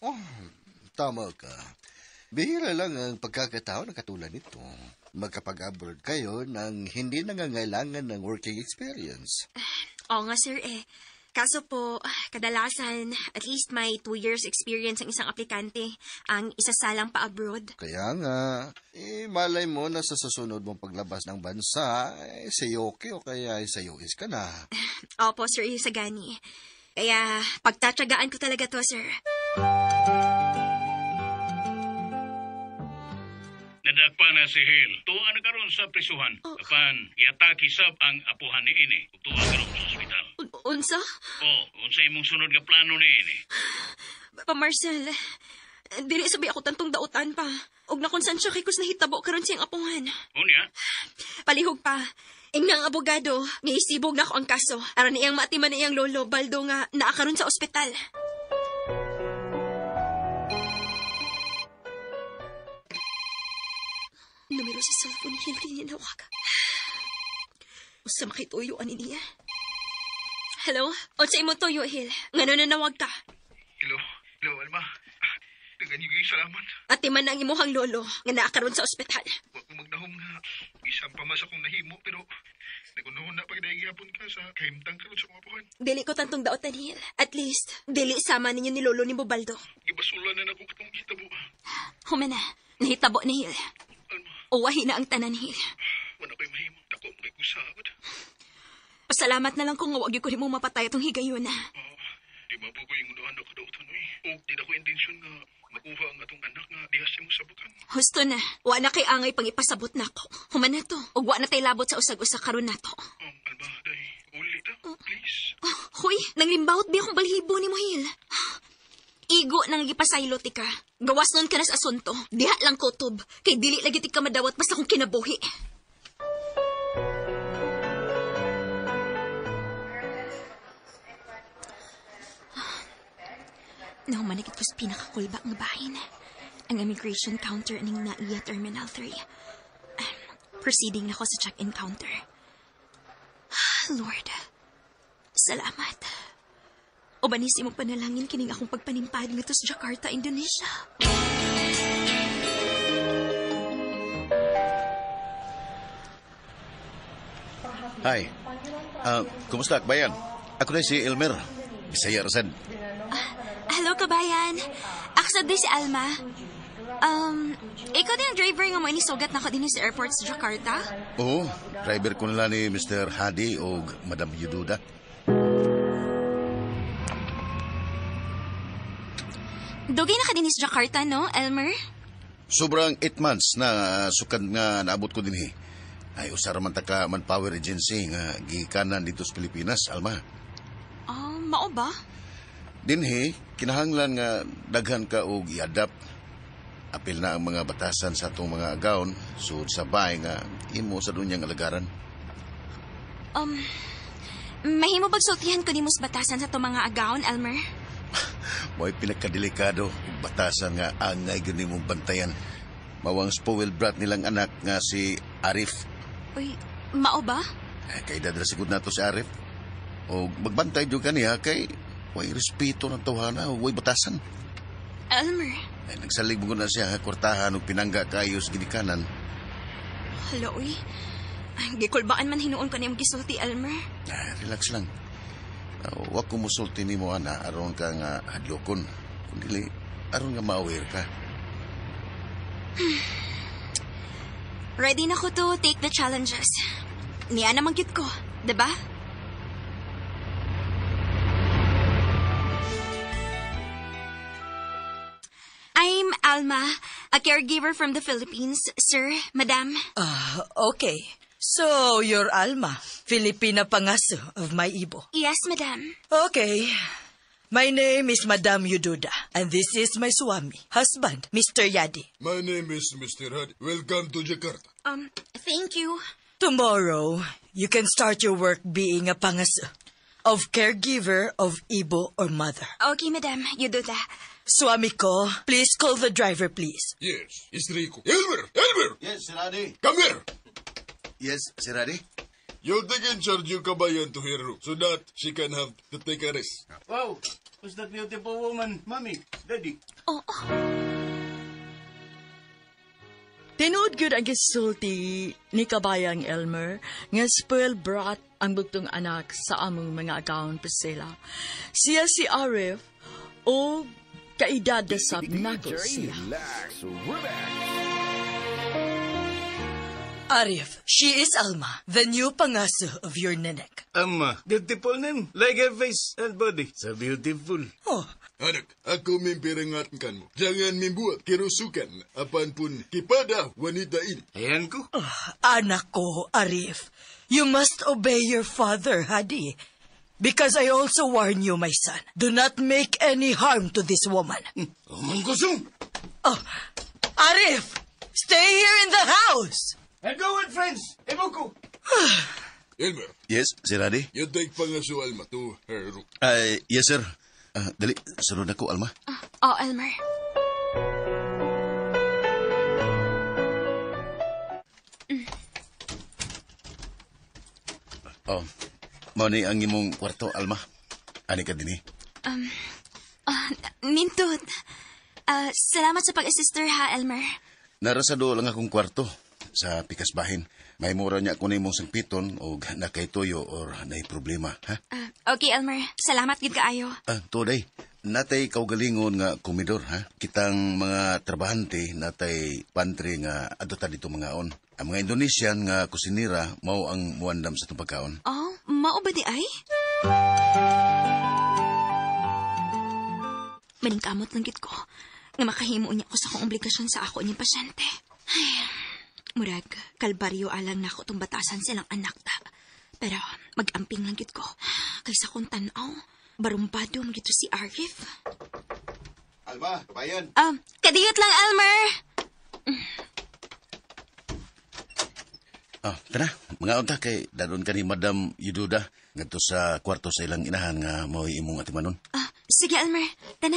Oh, tama ka. Bihira lang ang pagkakatao na katulad nito. Magkapag-abroad kayo ng hindi nangangailangan ng working experience. Oo nga, sir, eh. Kaso po, kadalasan, at least may 2 years experience ang isang aplikante ang isasalang pa-abroad. Kaya nga, eh, malay mo na sa susunod mong paglabas ng bansa, eh, sa UK o kaya sa US ka na. Opo, Sir Isagani. Kaya, pagtatyagaan ko talaga to, sir. Nadakpa na si Hale. Tuwa na karon sa prisuhan. Apan, giatake sab ang apuhan ni ini. Ug tuwa karon sa ospital. Unsa? Oh, unsa imong sunod nga plano ni ini? Pa, Marcel, dili sabi ako tantong dautan pa. Og nakonsensya kay kus nahitabo karon siyang apuhan. Unya? Palihog pa. Ingna ang abogado, nga isibog na ako ang kaso. Aron iyang maatiman na iyang lolo, Baldo nga naa karon sa ospital. Numero sa cellphone ni Hilary niya nawag. Usa makituyo ani niya. Hello? Unsa imo tuyo, Hil? Ngano nanawag ka? Hello, hello, Alma. Dagan yung salamat. Atiman na ang imuhang lolo nga naa karon sa ospital. Wa ko magnahom nga isang pa mas akong nahimo pero nagunahon na pag gihapon ka sa kahimtang karon sa mga puhan. Dili ko tantong daotan, Hil. At least, dili sama ninyo ni lolo ni Bobaldo. Gibasulan na nako katong hitabo. Humana, nahitabo ni Hil. Uwahi na ang tanan, Hil. Wala ko'y mahimo. Dako mo kay kusabot. Pasalamat na lang kung wag ko nimo mapatay atong higayon. Di ba po ko yung unahan na kadautan, oy. O, di na ko intensyon nga makuha ang atong anak nga diha sa imong sabukan. Husto na. Wa na kay angay pang ipasabot nako. Human na to. Ug wa na tay labot sa usag-usa karon nato. Alma, day, uli ta, please. Oh, huy, nanglimbawot bi akong balhibo ni Mohil. Igo nang gipasaylo ti ka. Gawas nun ka na sa asunto. Diha lang kutob. Kay dili lagi ti ka madawat basta kung kinabuhi. Nahumanigit ko sa pinakakulba nga bahin. Ang immigration counter aning naiya Terminal 3. Proceeding na ko sa check-in counter. Lord, salamat. Ubanis imong panalangin kining akong pagpanimpad ngadto sa Jakarta, Indonesia. Hi. Kumusta, Akbayan? Ako na si Elmer. Bisaya ra sad. Hello, kabayan. Ako sa di si Alma. Ikaw din ang driver nga mo inisugat na ko din sa airport sa Jakarta? Oo, driver ko nila ni Mr. Hadi o Madam Yududa. Dugay na ka din sa Jakarta, no, Elmer? Sobrang 8 months na sukad nga naabot ko din eh. Ay, usara man ta ka manpower agency nga gikanan dito sa Pilipinas, Alma. Oh, mao ba? Dinhi, kinahanglan nga daghan ka og i-adapt. Apil na ang mga batasan sa atong mga agawon, sud sa bahay nga imo sa dunyang alagaran. Mahimo bagsultihan ko nimo sa batasan sa atong mga agawon, Elmer? Mo'y pinakadelikado og batasan nga angay gani mong bantayan. Mawang spoiled brat nilang anak nga si Arif. Uy, mao ba? Ay, kay dadra sigud nato si Arif. O magbantay jud kaniya kay way respeto ng tawhana, way batasan. Elmer, Ay, nagsalig mo na siya ha, kwartahan og pinangga kayo sa ginikanan. Hala, uy. Ay, gikulbaan man hinuon ko niyang gisulti, Elmer. Ah, relax lang. Wa ko musulti nimo ana aron ka nga hadlokon. Kun dili aron nga ma-aware ka. Ready na ko to take the challenges. Niya naman gyud ko, diba? I'm Alma, a caregiver from the Philippines, sir, madam. Ah, okay. So, you're Alma, Filipina Pangaso of my Ibo. Yes, madam. Okay. My name is Madam Yududa, and this is my swami, husband, Mr. Yadi. My name is Mr. Hadi. Welcome to Jakarta. Thank you. Tomorrow, you can start your work being a pangaso of caregiver of Ibo or mother. Okay, madam. Yududa. Swami ko, please call the driver, please. Yes, it's Rico. Elmer! Elmer! Yes, Sir Adi. Come here! Yes, Sir Adi. You'll take in charge your kabayan to her room so that she can have to take a rest. Wow, who's that beautiful woman? Mommy, Daddy. Oh, Tinuod gyud ang gisulti ni Kabayang Elmer nga spoiled brat ang bugtong anak sa among mga agawon, Priscilla. Siya si Arif o kaedad na sab nako siya. Relax, Remix. Arif, she is Alma, the new pangaso of your nenek. Amma, beautiful name. Like her face and body. So beautiful. Oh, Anak, aku memperingatkan mo. Jangan membuat kerusukan apan pun kepada wanita ini. Ayan ko. Anak ko, Arif, you must obey your father, Hadi. Because I also warn you, my son, do not make any harm to this woman. Umangkusong! Oh, Arif, stay here in the house! I go with friends. Ibo ko. Elmer, Yes, Sir Adi. you take pangaso Alma to her room. Ay, yes, sir. Ah, dali, sunod na ko, Alma. Oh, Elmer. Oh, mao ni ang imong kwarto, Alma. Ani ka dinhi. Nindot. Ah, salamat sa pag-assister ha, Elmer. Nara sa duol ang akong kwarto sa pikasbahin. May mura niya ko nimong sangpiton og nakaytuyo or nay problema, ha? Ah, okay, Elmer. Salamat gid kaayo. Ah, today, natay kaugalingon nga komedor, ha? Kitang mga trabahante, natay pantry nga adto dito mga on. Ang mga Indonesian nga kusinira mao ang muandam sa itong pagkaon. Oh, mao ba di ay? Maningkamot lang gid ko nga makahimo niya ko sa akong obligasyon sa ako niyang pasyente. Ay, murag, kalbaryo alang nako tong batasan silang anak ta. Pero mag-amping lang gid ko. Kaysa kung tan-aw, barumbado man gito si Arif. Alma, kabayan. Kadiyot lang, Elmer! Ah, tara, mga unta kay dadon ka ni Madam Yududa ngadto sa kwarto sa ilang inahan nga mao'y imong atimanon. Ah, sige, Elmer. Tana.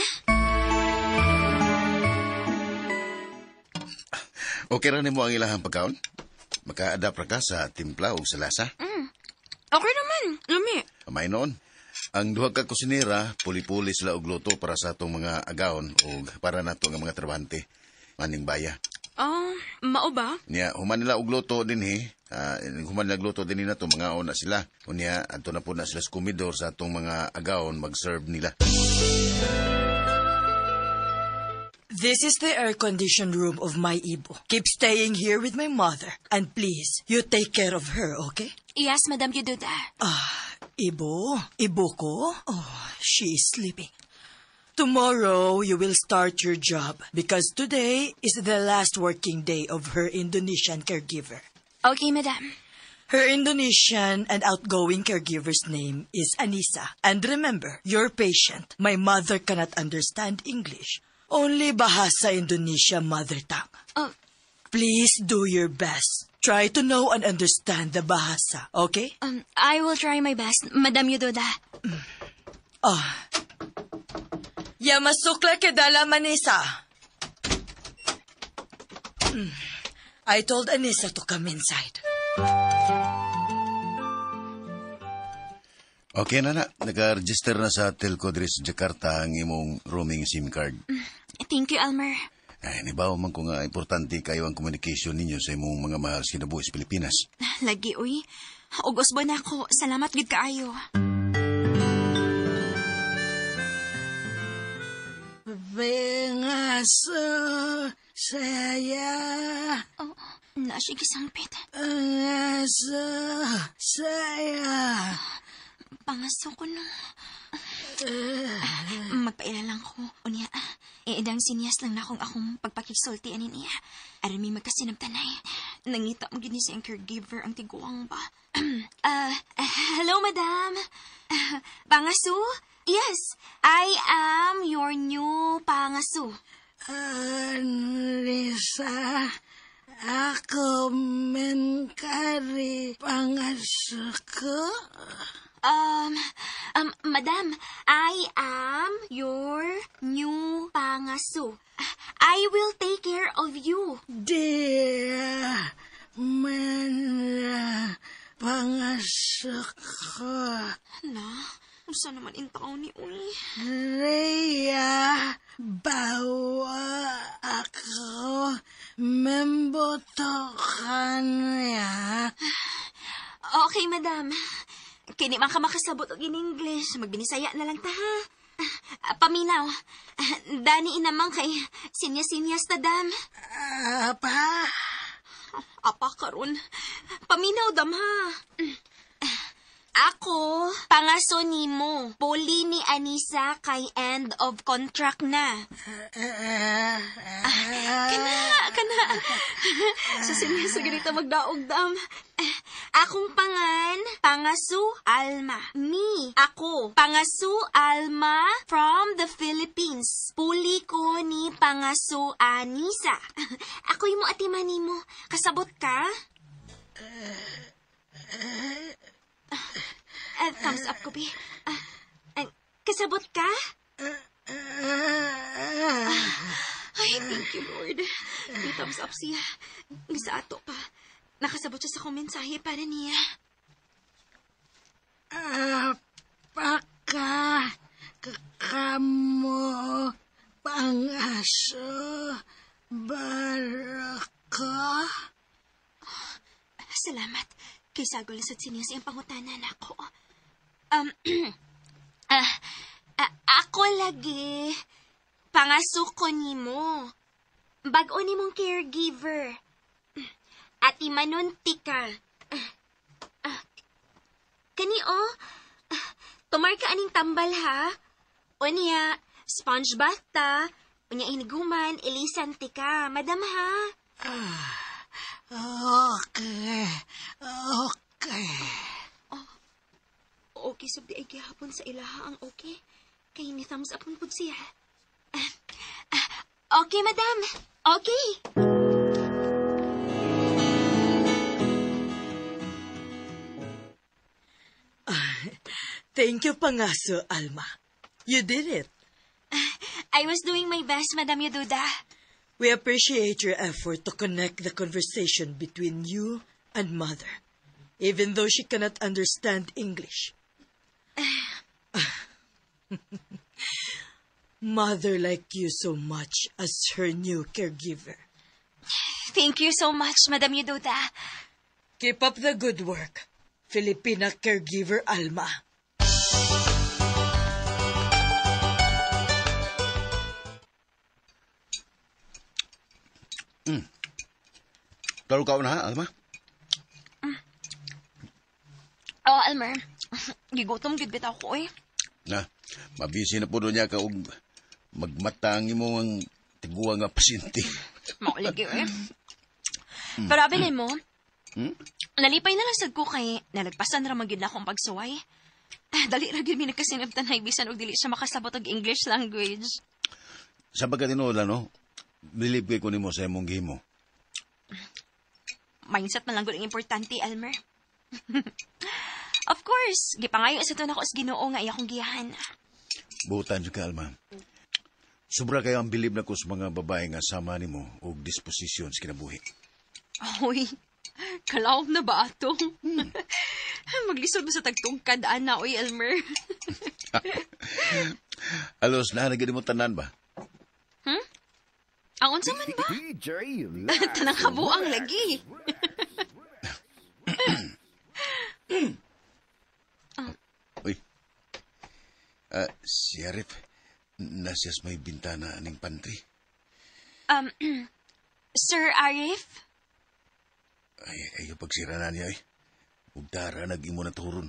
Okay ra nimo ang ilahang pagkaon? Maka-adapt ra ka sa timpla ug sa lasa? Okay naman. Lumi. Amay noon. Ang duha ka kusinera, puli-puli sila og luto para sa atong mga agaon ug para nato nga mga trabahante maning baya. Oh, mao ba? Niya, human nila og luto dinhi, human nila og luto dinhi nato mga na sila. Unya adto na po na sila sa komedor sa atong mga agaon mag-serve nila. This is the air-conditioned room of my Ibo. Keep staying here with my mother. And please, you take care of her, okay? Yes, Madam Yududa. Ah, Ibo? Ibo ko? Oh, she is sleeping. Tomorrow, you will start your job because today is the last working day of her Indonesian caregiver. Okay, Madam. Her Indonesian and outgoing caregiver's name is Anissa. And remember, your patient, my mother cannot understand English. Only Bahasa Indonesia mother tongue. Oh. Please do your best. Try to know and understand the Bahasa, okay? I will try my best, Madam Yududa. Ah. Ya masukla ke dalam Anissa. I told Anissa to come inside. Okay na na. Naka-register na sa telco diri sa Jakarta ang imong roaming SIM card. Thank you, Elmer. Ay, nibaw man ko nga importante kayo ang communication ninyo sa imong mga mahal sa kinabuhi sa Pilipinas. Lagi, uy. Ugos ba na ako? Salamat gid kaayo. Bengaso saya. Oh, na siya gisangpit. Bengaso saya. Pangaso ko no. Magpaila lang ko. Unya, iidang sinyas lang na akong pagpakigsulti anin niya. Aron may magkasinabtanay. Nangita mo gini siyang caregiver ang tiguang ba. Hello, madam. Pangaso? Yes, I am your new pangaso. Anisa, ako menkari pangaso ko. Madam, I am your new pangaso. I will take care of you. Dear, man, pangaso ko. Hala, unsa naman intaw ni Uy? Rhea, bawa ako membotokan niya. Okay, madam. Kini man ka makasabot og in English, magbinisaya na lang ta ha. Paminaw. Dani inamang kay sinya-sinyas ta dam. Apa? Apa karon. Paminaw dam ha. Ako, pangaso nimo. Puli ni Anisa kay end of contract na. Kana, kana. Sa sinya sa ganito magdaog dam. Akong pangan, Pangasu Alma. Me, ako, Pangasu Alma from the Philippines. Puli ko ni Pangasu Anisa. Ako'y mo atiman nimo. Kasabot ka? Thumbs up ko, Bi. Kasabot ka? Ay, thank you, Lord. May thumbs up siya. Bisa ato pa. Nakasabot siya sa kong mensahe para niya. Apaka kamo pangaso baraka. Salamat. Kay sagol sa sinya sa iyang pangutana nako. Ako lagi pangaso ko nimo. Bag-o nimong caregiver. At imanunti ka. Kani oh, tumar ka aning tambal ha. O niya, sponge bath ta. O niya iniguman, ilisan ti ka. Madam ha. Okay, okay. Oh, okay, subdi ay gihapon sa ilaha ang okay. Kay ni thumbs up pud siya. Okay, madam. Okay. Thank you, Pangaso Alma. You did it. I was doing my best, Madam Yududa. We appreciate your effort to connect the conversation between you and mother, even though she cannot understand English. Mother liked you so much as her new caregiver. Thank you so much, Madam Yududa. Keep up the good work, Filipina caregiver Alma. Taro ka na ha, Alma? Oh, Almer. Gigutom gid bitaw ko eh. Na, mabisi na po doon niya ka og magmata ang imong tiguang nga pasyente. Maulig eh. Pero abilin mo, nalipay na lang sad ko kay nalagpasan ra man gyud na akong pagsuway. Dali ra gyud mi nagkasinabtan bisan og dili siya makasabot og English language. Sa pagkatinuola, no? Bilib kay ko nimo sa imong gihimo. Mindset man lang gud ang importante, Elmer. Of course, gipangayo sa to nako sa Ginoo nga iya akong giyahan. Butan jud ka, Alma. Sobra kayo ang bilib nako sa mga babae nga sama nimo og disposisyon sa kinabuhi. Hoy, kalaom na ba ato? Maglisod mo sa tagtungkad, ana, oy, Elmer. Alos na, nagin mo tanan ba? Ang unsa man ba? DJ Last Tanang kabuang lagi. Uy. Si Arif, nasiyas may bintana aning pantry. Sir Arif? Ay, ayaw pagsira na niya, ay. Ugdara, nag-imo na turon.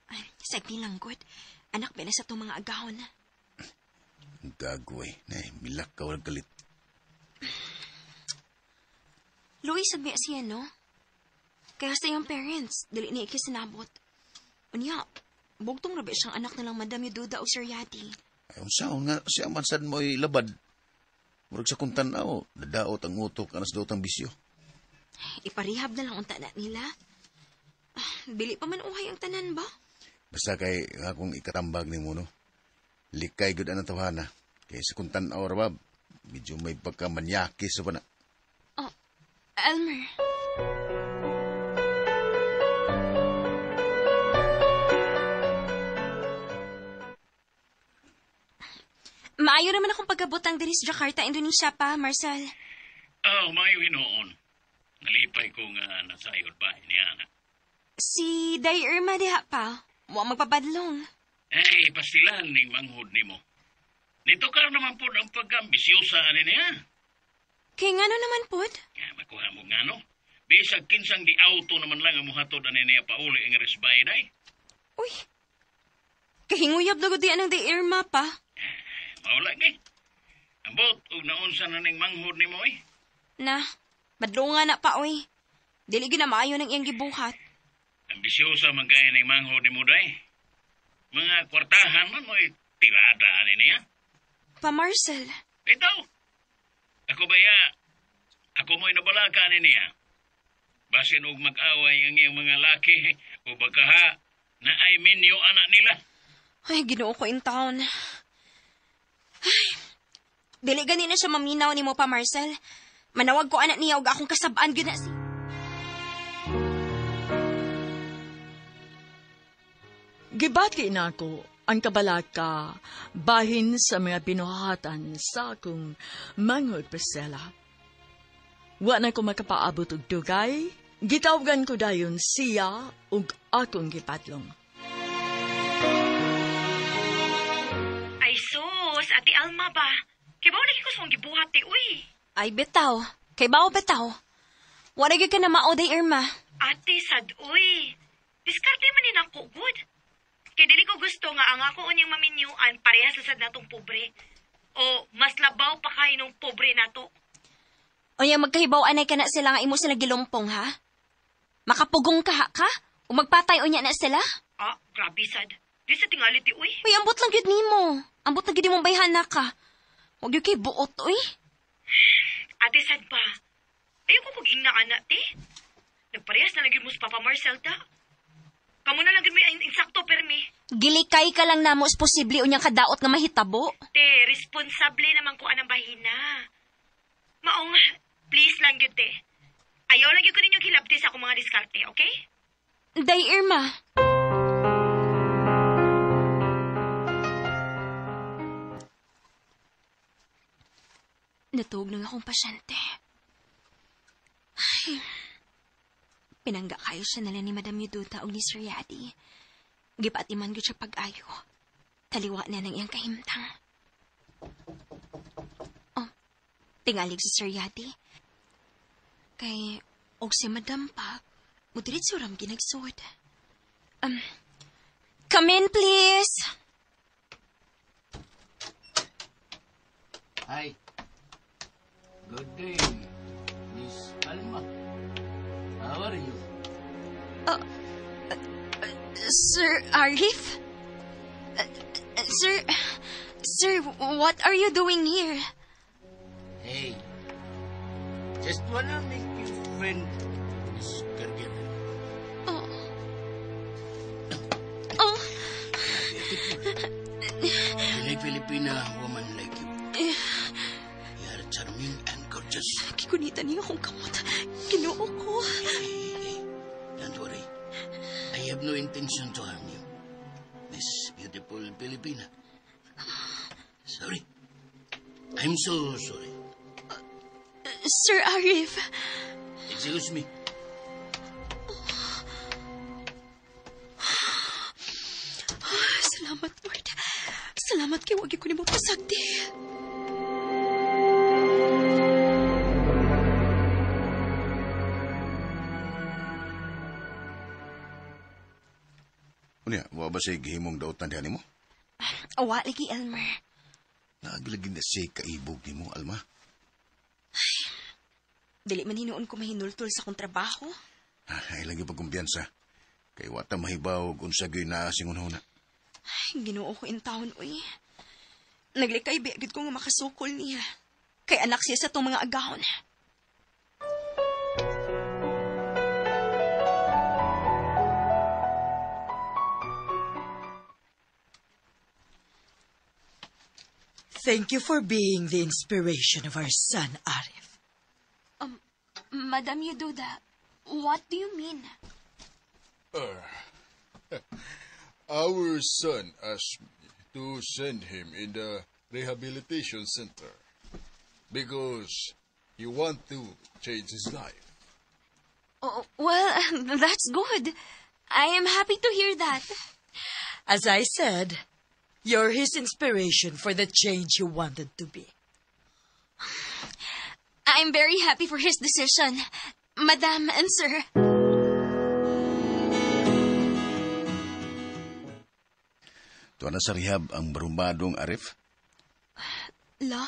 Ay, sagdi lang, good. Anak, ba na sa itong mga agahon. Ang gago, ay. Nay, milak ka, walang galit. Luis, sabi siya, no? Kaya sa iyong parents, dali niya ikisinabot. Unya, bugtong rabi siyang anak na lang Madam Yududa o Sir Yadi. Ay, unsa nga, siya man sad mo ay labad. Murag sa kung tanaw, nadaot ang utok, anas daot ang bisyo. Iparehab na lang unta na nila. Bili pa man uhay ang tanan ba? Basta kay nga akong ikatambag ni mo, no? Likay gud ang tawhana. Kay sa kung tanaw, rabab, medyo may pagkamanyaki sa pana. Oh, Elmer. Maayo naman akong pagkabutang diri sa Jakarta, Indonesia pa, Marcel. Oh, maayo hinuon. Nalipay ko nga nasayod ba ni Ana. Si Day Irma diha pa. Wa magpabadlong. Eh, pastilan ning manghod nimo. Nito ka naman po ang pagkambisyosa ani niya. Kay ngano naman pod? Nga, makuha mo nga no. Bisag kinsang di auto naman lang ang muhatod ani niya pauli ang resbay day. Uy. Kahinguyab na gud di anang Day Irma pa. Mao lagi. Ambot og naunsa na ning manghod nimo eh. Na, madlunga na pa oy. Dili gyud na maayo nang iyang gibuhat. Ambisyosa man kaya ning manghod nimo day. Mga kwartahan man mo'y tirada ani niya. Pa Marcel. Ito. Ako ba ya? Ako mo'y nabalaka ani niya. Basin og mag-away ang iyang mga laki o baka ha, na ay minyo anak nila. Ay, Ginoo ko in town. Ay, dili gani na siya maminaw nimo pa, Marcel. Manawag ko anak niya og akong kasabaan gyud na si. Gibati na ako ang kabalaka bahin sa mga binuhatan sa akong manghod Priscilla. Wa na ko makapaabot og dugay, gitawgan ko dayon siya ug akong gipadlong. Ay sus, Ate Alma ba? Kay ba lagi ko sa mong gibuhat ti uy? Ay, bitaw. Kay bao bitaw. Wala gyud ka na mao day, Irma. Ate sad uy. Diskarte man ni nako good. Kay dili ko gusto nga ang ako unyang maminyuan parehas sa sad natong pobre. O mas labaw pa kay nung pobre nato. Unya magkahibaw anay ka na sila nga imo sila gilumpong ha? Makapugong ka ha ka? O magpatay unya na sila? Ah, grabe sad. Di sa tingali ti uy. Uy, ambot lang gyud nimo. Ambot lang gyud imong bayhana ka. Wag gyud kay buot uy. Ate sad pa. Ayoko kog ingna ana te. Nagparehas na lang gyud mo sa Papa Marcel ta. Kamo na lang gyud may insakto permi. Gilikay ka lang namo is posible unyang kadaot nga mahitabo. Te, responsable naman ko anang bahina. Maong, please lang gyud te. Ayaw lang gyud ko ninyong hilabti sa akong mga diskarte, okay? Day Irma. Natuog na akong pasyente. Ay, pinangga kayo siya nila ni Madam Yuduta o ni Sir Yadi. Gipatiman gyud siya pag-ayo. Taliwa na ng iyang kahimtang. Oh, tingalig si Sir Yadi. Kay, og si Madam pa, mudiritso ram ginagsuod. Come in, please. Hi. Good day, Miss Alma. How are you? Sir Arif? Sir, what are you doing here? Hey, just wanna make you friend, Miss Caregiver. Oh. Oh. Really Filipina woman like you. You are charming and gorgeous. Gikunita niya akong kamot. Ginoo ko. Hey, hey, don't worry. I I have no intention to harm you, Miss Beautiful Filipina. Sorry. I'm so sorry. Sir Arif. Excuse me. Salamat, Lord. Salamat kay wagi ko nimo pasagdi. Unya, wa ba siya gihimong dautan diha nimo? Awa lagi, Elmer. Naagilagin na siya kaibog nimo, Alma. Ay, dili man hinuon ko mahinultul sa akong trabaho. Ay, lagi pagkumpiyansa. Kay wata mahibaw kung sa gyoy naa singunhuna. Ay, Ginoo ko in town, uy. Naglikay, bigit ko nga makasukol niya. Kay anak siya sa itong mga agahon. Thank you for being the inspiration of our son, Arif. Madam Yududa, what do you mean? Our son asked me to send him in the rehabilitation center because he wants to change his life. Oh, well, that's good. I am happy to hear that. As I said, you're his inspiration for the change he wanted to be. I'm very happy for his decision, Madam and Sir. Tuwa na sa rehab ang barumbadong Arif? La,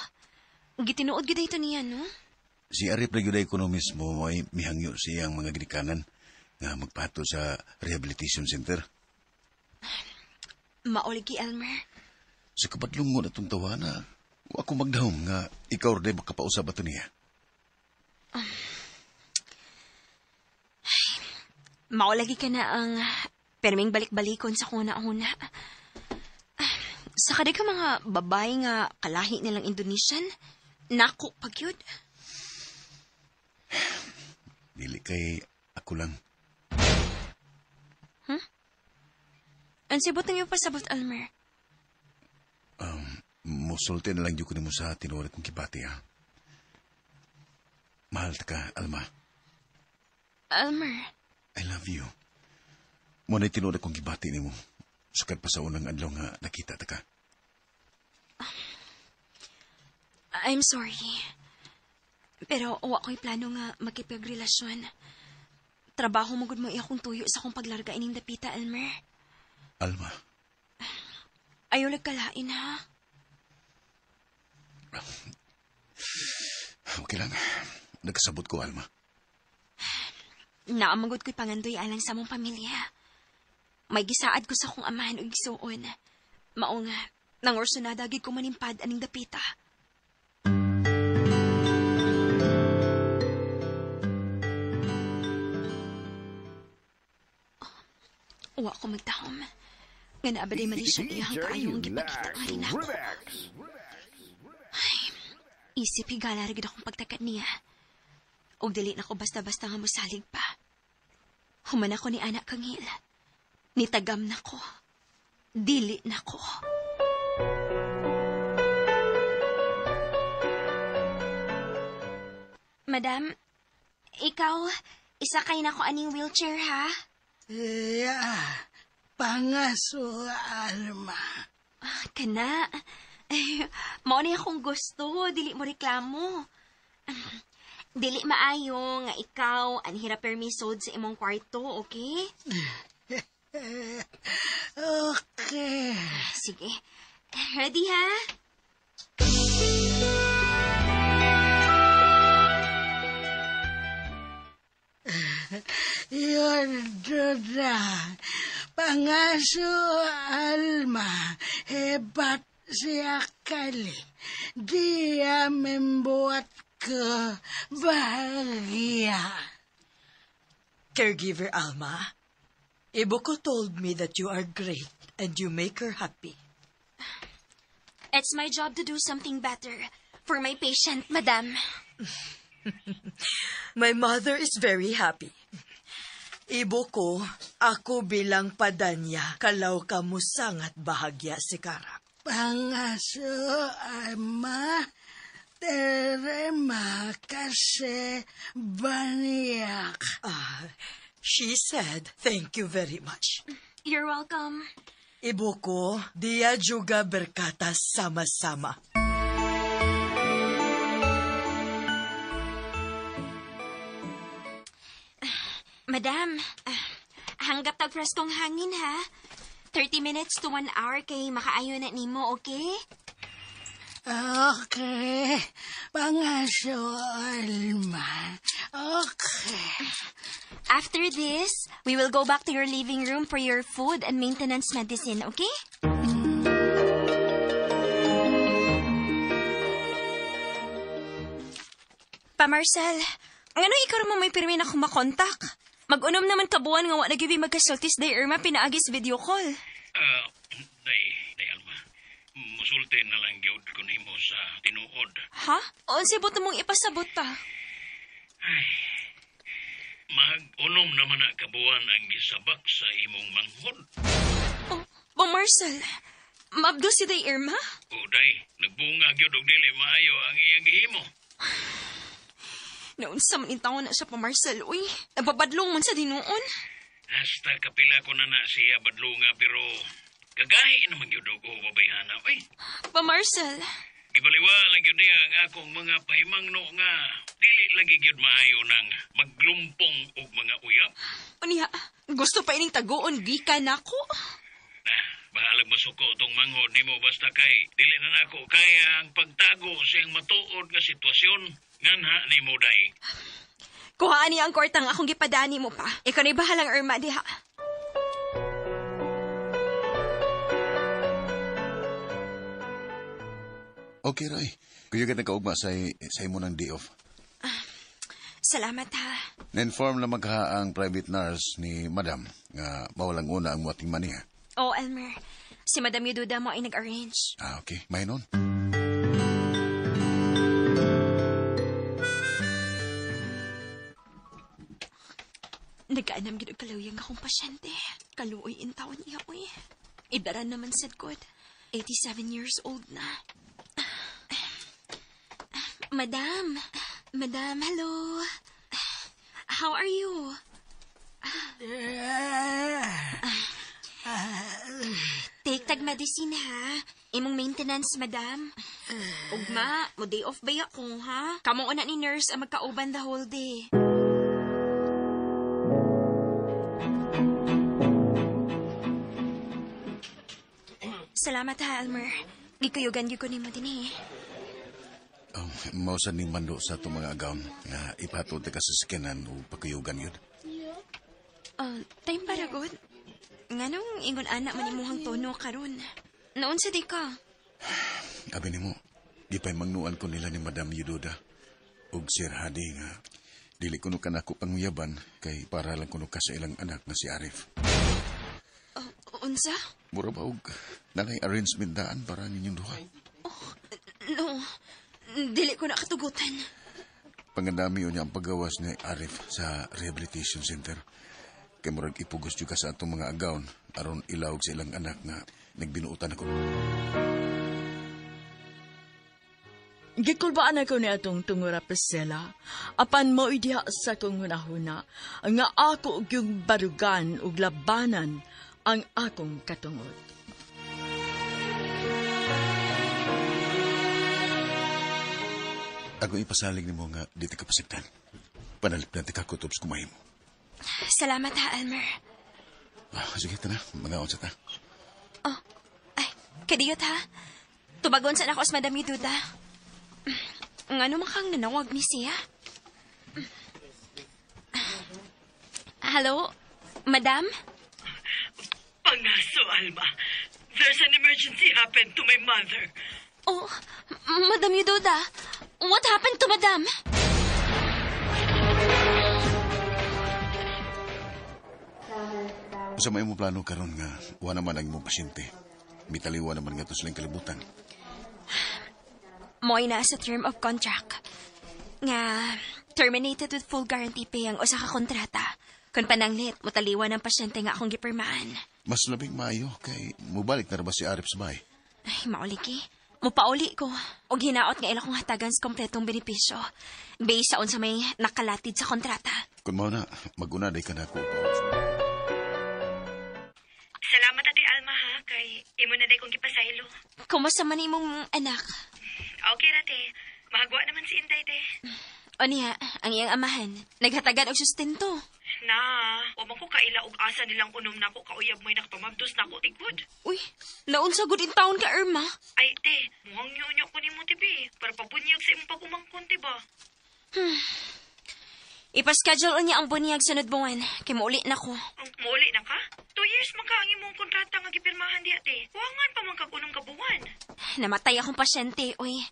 gitinuod gid ito niya, no? Si Arif na gyud ay kuno mismo may mihangyo siyang mga ginikanan nga magpato sa rehabilitation center. Mauligi, Elmer. Sa kapadlungon atong tawana, wa ko magdahom nga ikaw rin makapausap ato niya. Maulagi ka na ang perming balik-balikon sa kuna-una. Sa kada ka mga babae nga kalahi nilang Indonesian, nako pagyud. Dili kay ako lang. Huh? Ang sibot ng iyong pasabot, Elmer. Musulti na lang ko nimo sa tinuod kong kibati, ha? Mahal ta ka, Alma. Elmer. I love you. Mo na'y tinuod kong kibati nimo. Sukad pa sa unang adlaw nga nakita ta ka. I'm sorry. Pero wa ko'y plano nga makipagrelasyon. Trabaho mo gud mo akong tuyo sa akong paglarga ining dapita, Elmer. Alma. Ayaw lagkalain, ha? Okay lang. Nagkasabot ko, Alma. Naamagod ko'y pangandoy alang sa mong pamilya. May gisaad ko sa akong amahan o gisuon. Mao nga, nangorsunada gid ko manimpad aning dapita. Oh, wa ko magtahom. Nga naabaday man siya iyang kaayong gipakita nga rin ako. Ay, isip higala rin akong pagtakat niya. Og dili na ko basta-basta nga mosalig pa. Human ako ni anak kangil. Nitagam na ko. Dili na ko. Madam, ikaw, isakay na ko aning wheelchair, ha? Yeah, pangaso, Alma. Ah, kana. Ay, mao ni akong gusto, dili mo reklamo. Dili maayo nga ikaw ang hirap permisod sa imong kwarto, okay? Okay. Sige. Ready, ha? Yun, duda. Pangaso, Alma, hebat siya kali. Dia membuat kebahagia. Caregiver Alma, Ibuko told me that you are great and you make her happy. It's my job to do something better for my patient, madam. My mother is very happy. Ibuko Ako bilang padanya, kalaw ka mo sangat bahagia sekarang. Pangaso, Alma. Terima kasih banyak. Ah, she said, thank you very much. You're welcome. Ibuko, dia juga berkata sama-sama. Madam, hanggap tag preskong hangin ha. 30 minutes to 1 hour kay makaayo na nimo, okay? Okay. Pangaso, Alma. Okay. After this, we will go back to your living room for your food and maintenance medicine, okay? Pa Marcel, ngano ikaw mo may pirmi na akong makontak? Mag-unom naman kabuan nga wa nagibi magkasultis day Irma pinaagis video call. Day, Alma. Musulti na lang gyud ko nimo sa tinuod. Ha? Unsay buto mong ipasabot pa? Ay, mag-unom naman na kabuan ang gisabak sa imong manghod. Oh, ba Marcel, maabdo si Day Irma? O day, nagbunga gyud og dili maayo ang iyang gihimo. Naunsa man intaon na siya pa Marcel, uy. Nababadlong man sa dinuon. Hasta kapila ko na siya badlunga pero kagahi naman gyud og babayhana, uy. Pa Marcel, Gibaliwa lang gyud niya ang akong mga pahimangno nga dili lagi gyud maayo nang maglumpong og mga uyab. Unya, gusto pa ining taguon gikan nako. Bahalag masuko tong manghod nimo basta kay dili na nako kaya ang pagtago sa iyang matuod nga sitwasyon nganha nimo day. Kuhaan niya ang kwartang akong gipadani mo pa. Ikaw na'y bahalang Irma diha. Okay, Roy. Kuya ka nagkaugma sa imo ng day off. Salamat ha. Na-inform na magha ang private nurse ni Madam nga mawalang una ang muating maniha. Oh, Elmer. Si Madam Yududa mo ay nag-arrange. Ah, okay. May nun. Nagkaanam gid og kaluyang akong pasyente. Kaluoy in taon niya, uy. Idaran naman sad god. 87 years old na. Madam. Madam, hello. How are you? Take tag medicine, ha? Imong maintenance, madam. Ugma, mo day off ba ako, ha? Kamo una ni nurse ang magkauban the whole day. Salamat ha, Elmer. Gikuyugan gyud ko nimo dinhi. Mausan ning mando sa itong mga agaw nga ipatod ka sa sakyanan o pagkuyugan yun. Time para god. Nganong ingon anak man imuhang tono karon. Naon sa di ka? Abi nimo, gipay mangnuan ko nila ni Madam Yududa ug Sir Hadi nga dili kuno kanako panguyaban kay para lang kuno ka sa ilang anak nga si Arif. Unsa? Mura ba og nanay arrangement daan para ninyong duha? No. Dili ko na katugutan. Pangandami niya ang paggawas ni Arif sa rehabilitation center. Kay murag ipugos juga sa atong mga agawn aron ilawag sa ilang anak nga nagbinuotan ako. Gikulbaan ako ni atong tungura Priscilla. Apan mo diha sa kong hunahuna nga ako gyung barugan ug labanan ang akong katungod. Ako ipasalig nimo nga di ta kapasagtan. Panalip na ti kakutob sa kumahimo. Salamat ha, Elmer. Sige, tara. Mga onsa ta. Oh, ay, kadiyot ha. Tubagon sa nako sa Madam Yududa. Ngano man kang nanawag ni siya? Hello, Madam? Pangaso, Alma. There's an emergency happened to my mother. Oh, Madam Yududa, what happened to Madam? Sa may mo plano karon nga wa naman ang imong pasyente. Mitaliwa naman nga to silang kalibutan. Mo'y na sa term of contract. Nga terminated with full guarantee pay ang usa ka kontrata. Kung pananglit, mutaliwan ang pasyente nga akong gipirmahan. Mas labing maayo kay mubalik na ra ba si Arif sa bahay? Ay, mauliki. Mupauli ko. Og hinaot nga ila kong hatagan sa kompletong benepisyo. Based sa unsa may nakalatid sa kontrata. Kung mao na, maguna day ka na ako. Salamat, Ate Alma, ha, kay imo na day kong gipasaylo. Kumusta man imong anak? Okay ra, te. Mahagwa naman si Inday, te. O niya, ang iyang amahan. Naghatagan og sustento. Na, wa man ko kaila og asa nilang unom nako kauyab mo'y nakapamabdos nako tigud. Uy, naunsa gud in taon ka, Irma? Ay, te, muhang nyo ko nimo, te, be. Para pabunyag sa imong pag-umangkon, te ba? Ipaschedule niya ang bunyag sunod buwan. Kay muuli na ko. Ang muuli na ka? 2 years man ka ang imong kontrata nga gipirmahan diha, te. Wangan pa man kag unom ka buwan. Namatay akong pasyente, uy.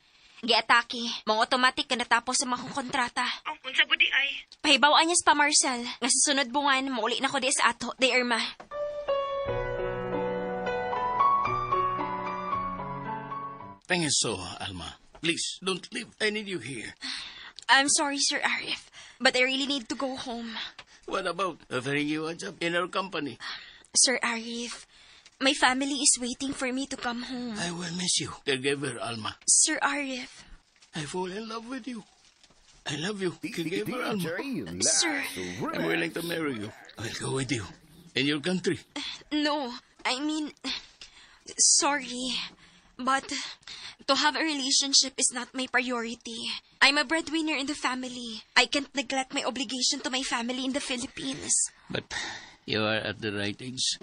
Giatake. Mga automatic ka natapos sa mga kontrata. Ang unsa gud di ay? Pahibaw-an niya sa pa Marcel. Nga sa sunod buwan, muuli na ko di sa ato, di Irma. Thank you so, Alma. Please, don't leave. I need you here. I'm sorry, Sir Arif, but I really need to go home. What about offering you a job in our company? Sir Arif, my family is waiting for me to come home. I will miss you, caregiver Alma. Sir Arif. I fall in love with you. I love you, caregiver Alma. Sir. I'm willing to marry you. I'll go with you. In your country. No, I mean, sorry, but to have a relationship is not my priority. I'm a breadwinner in the family. I can't neglect my obligation to my family in the Philippines. But you are at the right age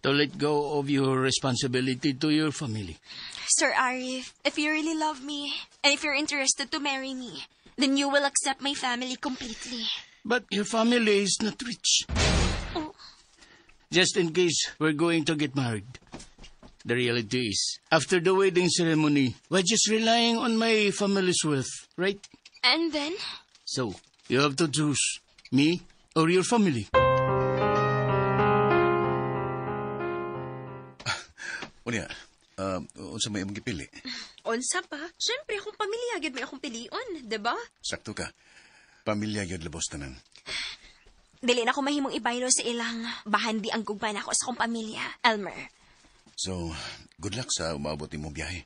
to let go of your responsibility to your family. Sir Arif, if you really love me, and if you're interested to marry me, then you will accept my family completely. But your family is not rich. Oh. Just in case we're going to get married. The reality is, after the wedding ceremony, we're just relying on my family's wealth, right? And then? So, you have to choose me or your family. Unya, unsa may imong gipili? Unsa pa? Siyempre, akong pamilya, gyud may akong pilion, diba? Sakto ka. Pamilya gyud labos tanan. Dili na ako mahimong ibaylo sa ilang bahandi ang gugma nako sa akong pamilya, Elmer. So, good luck sa umaabot imong biyahe.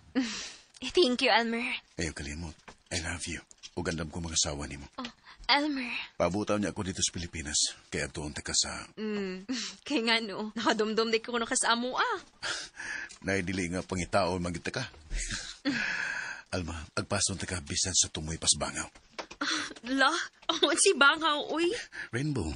Thank you, Elmer. Ayaw kalimot. I love you. O gandam ko mga asawa nimo. Oh, Elmer. Paabutaw niya ako dito sa Pilipinas. Kaya tuon ta ka sa... Kaya nga no, nakadumdum di ko kuno ka sa amo ah. Naidili nga pangitaon magita ka. Alma, agpason ta ka bisan sa tumoy pasbangaw. La, oh, si bangaw, uy. Rainbow.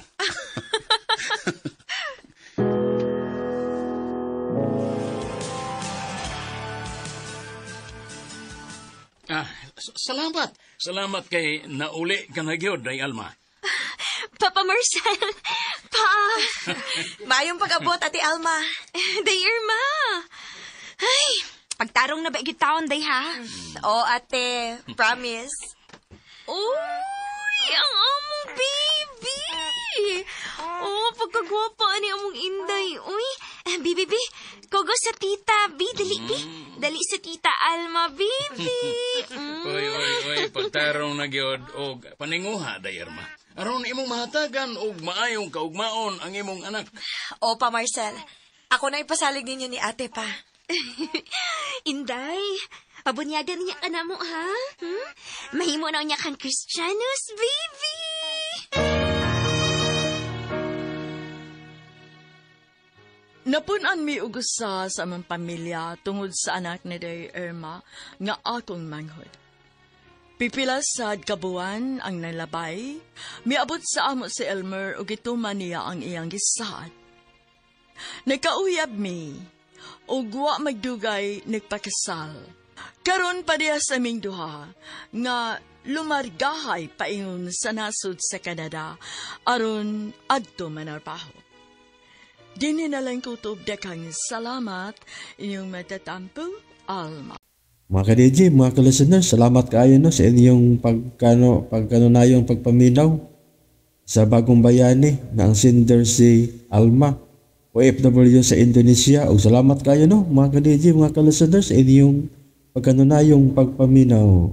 Ah, salamat. Salamat kay nauli ka na gyud, Day Alma. Papa Marcel, pa. Maayong pag-abot, Ate Alma. Day Irma. Ay, pagtarong na ba taon, Day, ha? Oo, ate. Promise. Uy, ang among baby. Oh, pagkagwapa ni among Inday. Uy, baby, bi, kogo sa tita, bi, dali, bi. Dali sa tita Alma, baby. Uy, uy, uy, pagtarong na gyud og paninguha, Day Irma. Aron imong mahatagan og maayong kaugmaon ang imong anak. Opa, Marcel. Ako na ipasalig ninyo ni ate pa. Inday, pabunyagan niya ka na mo, ha? Mahimo na niya kang Christianos, baby! Napun-an mi og usa sa among pamilya tungod sa anak ni Day Irma nga akong manghod. Pipila sad kabuan ang nalabay, miabot sa amo si Elmer ug gituman niya ang iyang gisaad. Nagkauyab mi, ug wa magdugay nagpakasal. Karon pa diha sa aming duha nga lumargahay paingon sa nasod sa Canada aron adto manarbaho. Dini na lang ko tuob daghang salamat inyong matatampo, Alma. Mga ka-DJ, mga ka-listeners, salamat kaayo no sa inyong pagkanunayong pagpaminaw sa bagong bayani na ang sender si Alma, OFW sa Indonesia. Og salamat kaayo no mga ka-DJ, mga ka-listeners sa inyong pagkanunayong pagpaminaw.